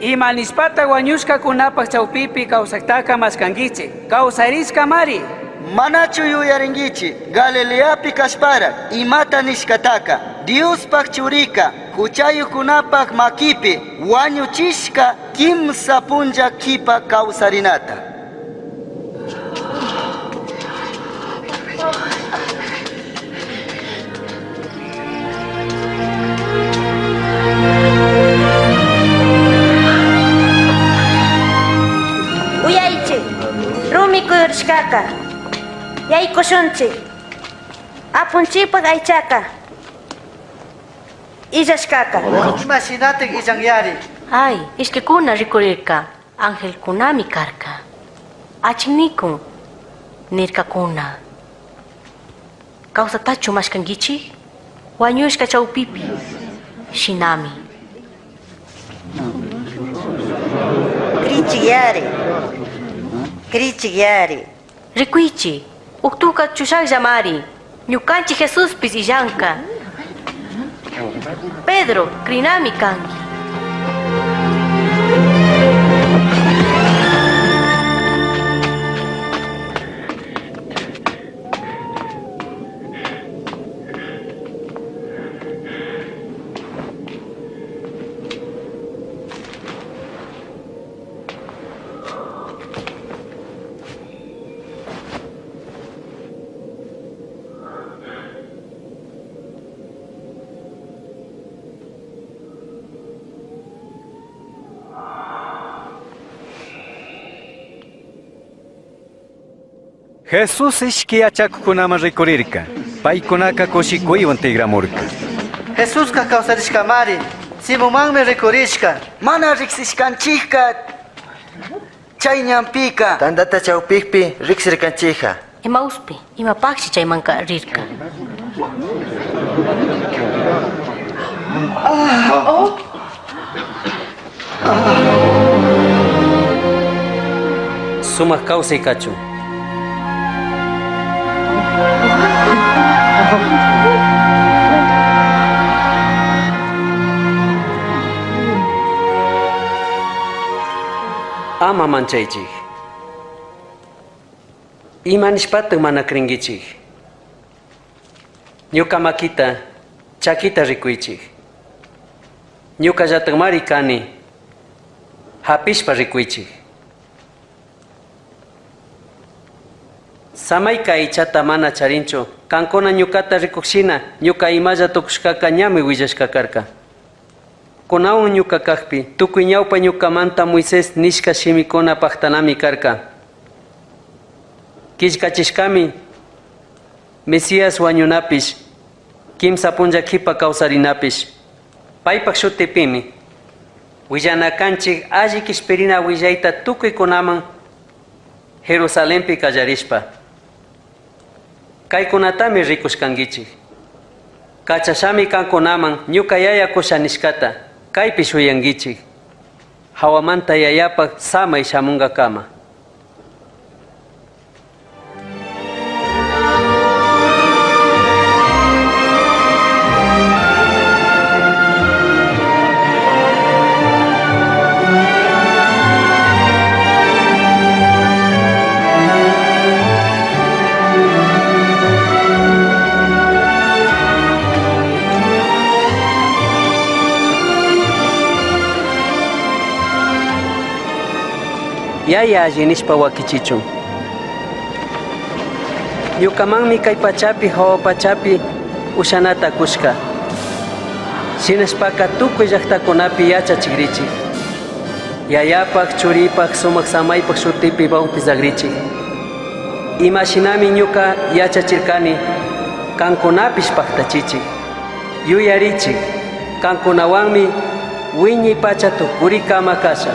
Ima nishpata huañushcacunapaj chaupipi causajtaca mashcanguichij, causarishcamari. Manachu yuyaringuichij Galileapi cashpara imata nishcataca Diospaj churica juchayujcunapaj maquipi huañuchishca quimsa punlla quipa causarinata. Uyaichij, rumi cuyurishcaca, yaicushunchij, Apunchijpaj aichaca, illashcaca. Ima shinataj illanyari? Ay, ishquicuna ricurirca, angelcunami carca. Achicnicun, nircacuna. Causatachu mashcanguichij? Huañushca chaupipi, shinami. Crichigyari, crichigyari. Ricuichi, uctuca chushajllamari, ñucanchij Jesuspish illanca. Pedro, crinami cangui. Jesús ishqui yachacujcunaman ricurirca. Paicunaca cushicuihuan tigramurca. Jesusca causarishcamari, Simonmanmi ricurishca. Mana rijsishcanchijca chai ñanpica. Tandata chaupijpi rijsircanchijca. Emauspi, imapajshi chaimanca rirca? Sumaj kawsay kachun. Ama manchaichij. Ima nishpataj mana cringuichij? Ñuca maquita, chaquita ricuichij. Ñucallatajmari cani, japishpa ricuichij. Samaica aichata mana charinchu, cancuna ñucata ricuj shina ñuca imalla tucushcaca ñami huillashca carca. Cunahuan ñuca cajpi, tucui ñaupa ñucamanta Moisés nishca shimicuna pajtanami carca. Quillcachishcami Mesías huañunapish, quimsa punlla quipa causarinapish, paipaj shutipimi huillana canchij alli quishpirina huillaita tucuicunaman Jerusalenpi callarishpa. Caicunatami ricushcanguichij. Cachashami cancunaman ñuca yaya cusha nishcata, caipi shuyanguichij. Jahuamanta yayapaj samai shamungacama. Yaya alli nishpa huaquichichun. Ñucamanmi cai pachapi jahua pachapi ushanata cushca. Shinashpaca tucui llajtacunapi yachachigrichij. Yayapaj, Churipaj, Sumaj Samaipaj shutipi bautizagrichij. Ima shinami ñuca yachachircani, cancunapish pajtachichij. Yuyarichij, cancunahuanmi huiñai pacha tucuricama casha.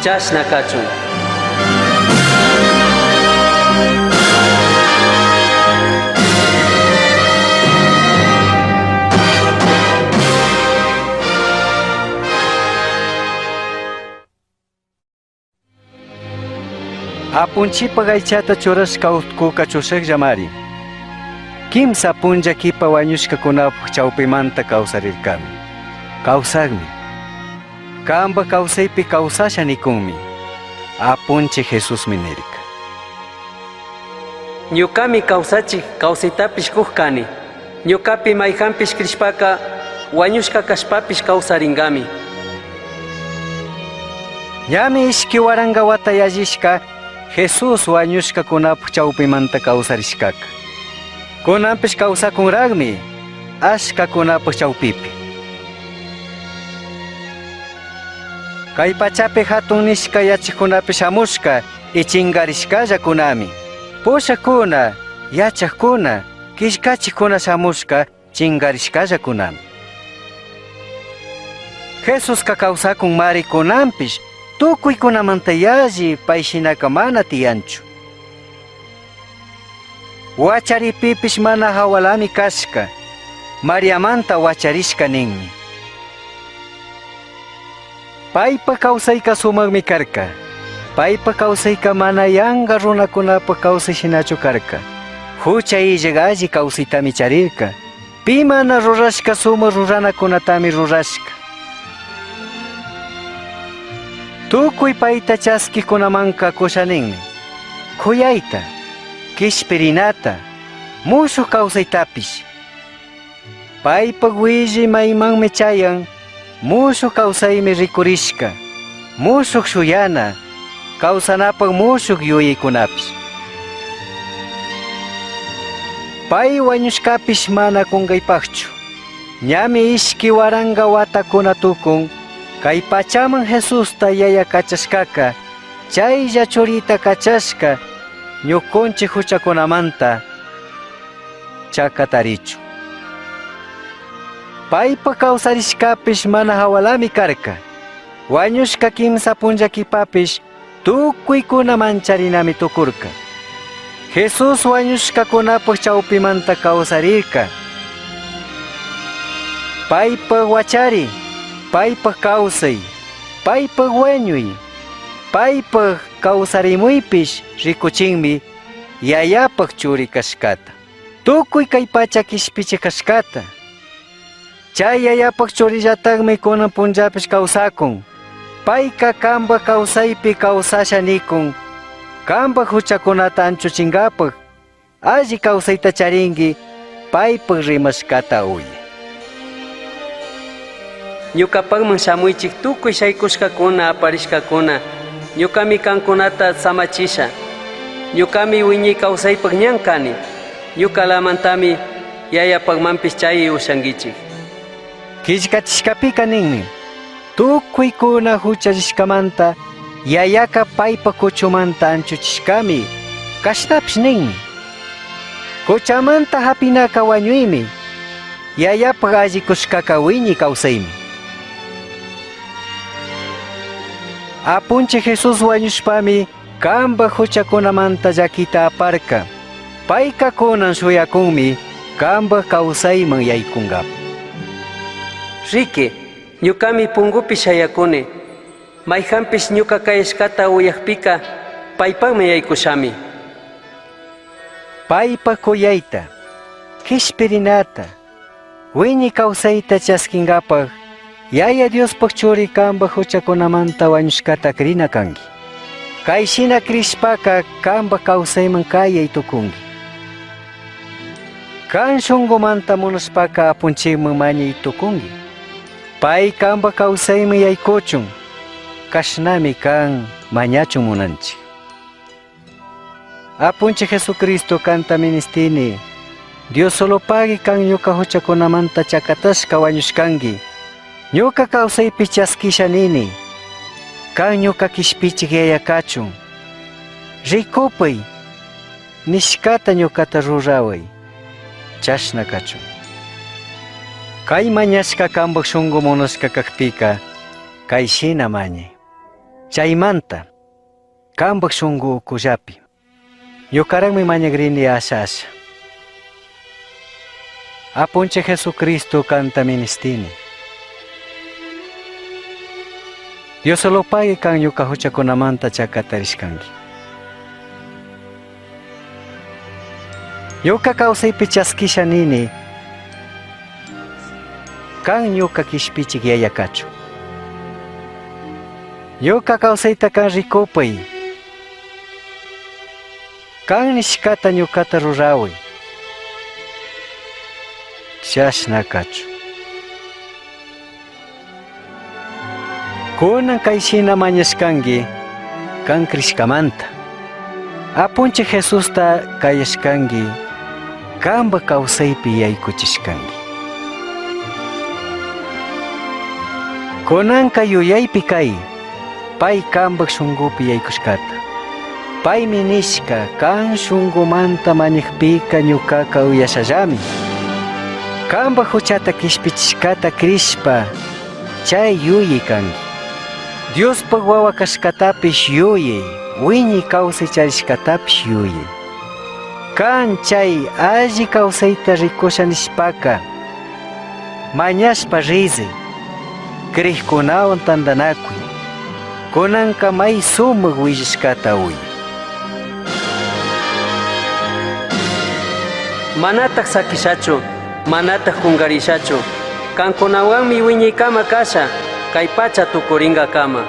Chashna cachun. Apunchipaj aichata churashca utcuca chushajllamari. Quimsa punlla quipa huañushcacunapaj chaupimanta causarircami. Causajmi. Cambaj causaipi causasha nicunmi. Apunchij Jesusmi nirca. Ñucami causachij causaitapish cuj cani. Ñucapi maijanpish crishpaca huañushca cashpapish causaringami. Ñami ishqui huaranga huata yallishca Jesús huañushcacunapaj chaupimanta causarishcaca. Cunanpish causacunrajmi ashcacunapaj chaupipi. Cai pachapi jatun nishca yachajcunapish shamushca y chingarishcallacunami. Pushajcuna, yachajcuna, quillcachijcuna shamushca chingarishcallacunami. Jesusca causacunmari cunanpish tucuicunamanta yalli pai shinaca mana tiyanchu. Huacharipipish mana jahualami cashca, Mariamanta huacharishca ninmi. Paipaj causaica sumajmi carca. Paipaj causaica mana yanga runacunapaj causai shinachu carca. Jucha illaj alli causaitami charirca. Pi mana rurashca sumaj ruranacunatami rurashca. Tucui paita chasquijcunamanca cusha ninmi. C'uyaita, quishpirinata, mushuj causaitapish. Paipaj huilli maimanmi chayan, mushuj causaimi ricurishca, mushuj shuyana, causanapaj mushuj yuyaicunapish. Pai huañushcapish mana cungaipajchu. Ñami ishqui huaranga huatacuna tucun, cai pachaman Jesusta yaya cachashcaca, chailla churita cachashca ñucunchij juchacunamanta chacatarichun. Paipaj causarishcapish mana jahualami carca. Huañushca quimsa punlla quipapish tucuicuna mancharinami tucurca. Jesús huañushcacunapaj chaupimanta causarirca. Paipaj huachari, paipaj causai, paipaj huañui, paipaj causarimuipish ricuchinmi Yayapaj churi cashcata. Tucui cai pacha quishpichij cashcata. Chai Yayapaj churillatajmi cunan punllapish causacun. Paica cambaj causaipi causasha nicun, cambaj juchacunata anchuchingapaj alli causaita charingui paipaj rimashcata uyai. Ñucapajman shamuichij tucui shaicushcacuna aparishcacuna, ñucami cancunata samachisha. Ñucami huiñai causaipaj ñan cani. Ñucalamantami Yayapajmanpish chayai ushanguichij. Quillcachishcapica ninmi, Tucuicuna juchallishcamanta Yayaca paipaj cuchumanta anchuchishcami, cashnapish ninmi. Cuchamanta japinaca huañuimi, Yayapaj alli cushcaca huiñai causaimi. Apunchij Jesús huañushpami cambaj juchacunamanta llaquita aparca. Paica cunan shuyacunmi cambaj causaiman yaicungapaj. Riqui, ñucami pungupi shayacuni. Maijanpish ñuca cayashcata uyajpica, paipajman yaicushami. Paipaj c'uyaita, quishpirinata, huiñai causaita chasquingapaj Yaya Diospaj Churi cambaj juchacunamanta huañushcata crina cangui. Cai shina crishpaca cambaj causaiman cayai tucungui. Can shungumanta munashpaca Apunchijman mañai tucungui. Pai cambaj causaiman yaicuchun, cashnami can mañachun munanchij. Apunchij Jesucristo canta ministini, Dios solo pagui can ñuca juchacunamanta chacatashca huañushcangui. Ñuca causaipi chasquisha nini, can ñuca quishpichij Yaya cachun. Ricupai, nishcata ñucata rurahuai, chashna cachun. Cai mañashca cambaj shungu munashca cajpica, cai shina mañai. Chaimanta, Cambaj shungu ucullapi, ñucarajmi mañagrini asha asha. Apunchij Jesucristo canta ministini. Dios solo pagui can ñuca juchacunamanta chacatarishcangui. Ñuca causaipi chasquisha nini, can ñuca quishpichij Yaya cachun. Ñuca causaita can ricupai, can nishcata ñucata rurahui. Chashna cachun. Cunan cai shina mañashcangui can crishcamanta. Apunchij Jesusta cayashcangui, cambaj causaipi yaicuchishcangui. Cunanca yuyaipi cai, pai cambaj shungupi yaicushcata. Paimi nishca can shungumanta mañajpica ñucaca uyashallami. Cambaj juchata quishpichishcata crishpa chai yuyai cangui. Diospaj huahua cashcatapish yuyai, huiñai causai charishcatapish yuyai. Can chai alli causaita ricusha nishpaca, mañashpa rizai, crijcunahuan tandanacui. Cunanca mai sumaj huillashcata uyai. Manataj saquishachu, manataj cungarishachu. Cancunahuanmi huiñaicama casha, cai pacha tucuringacama.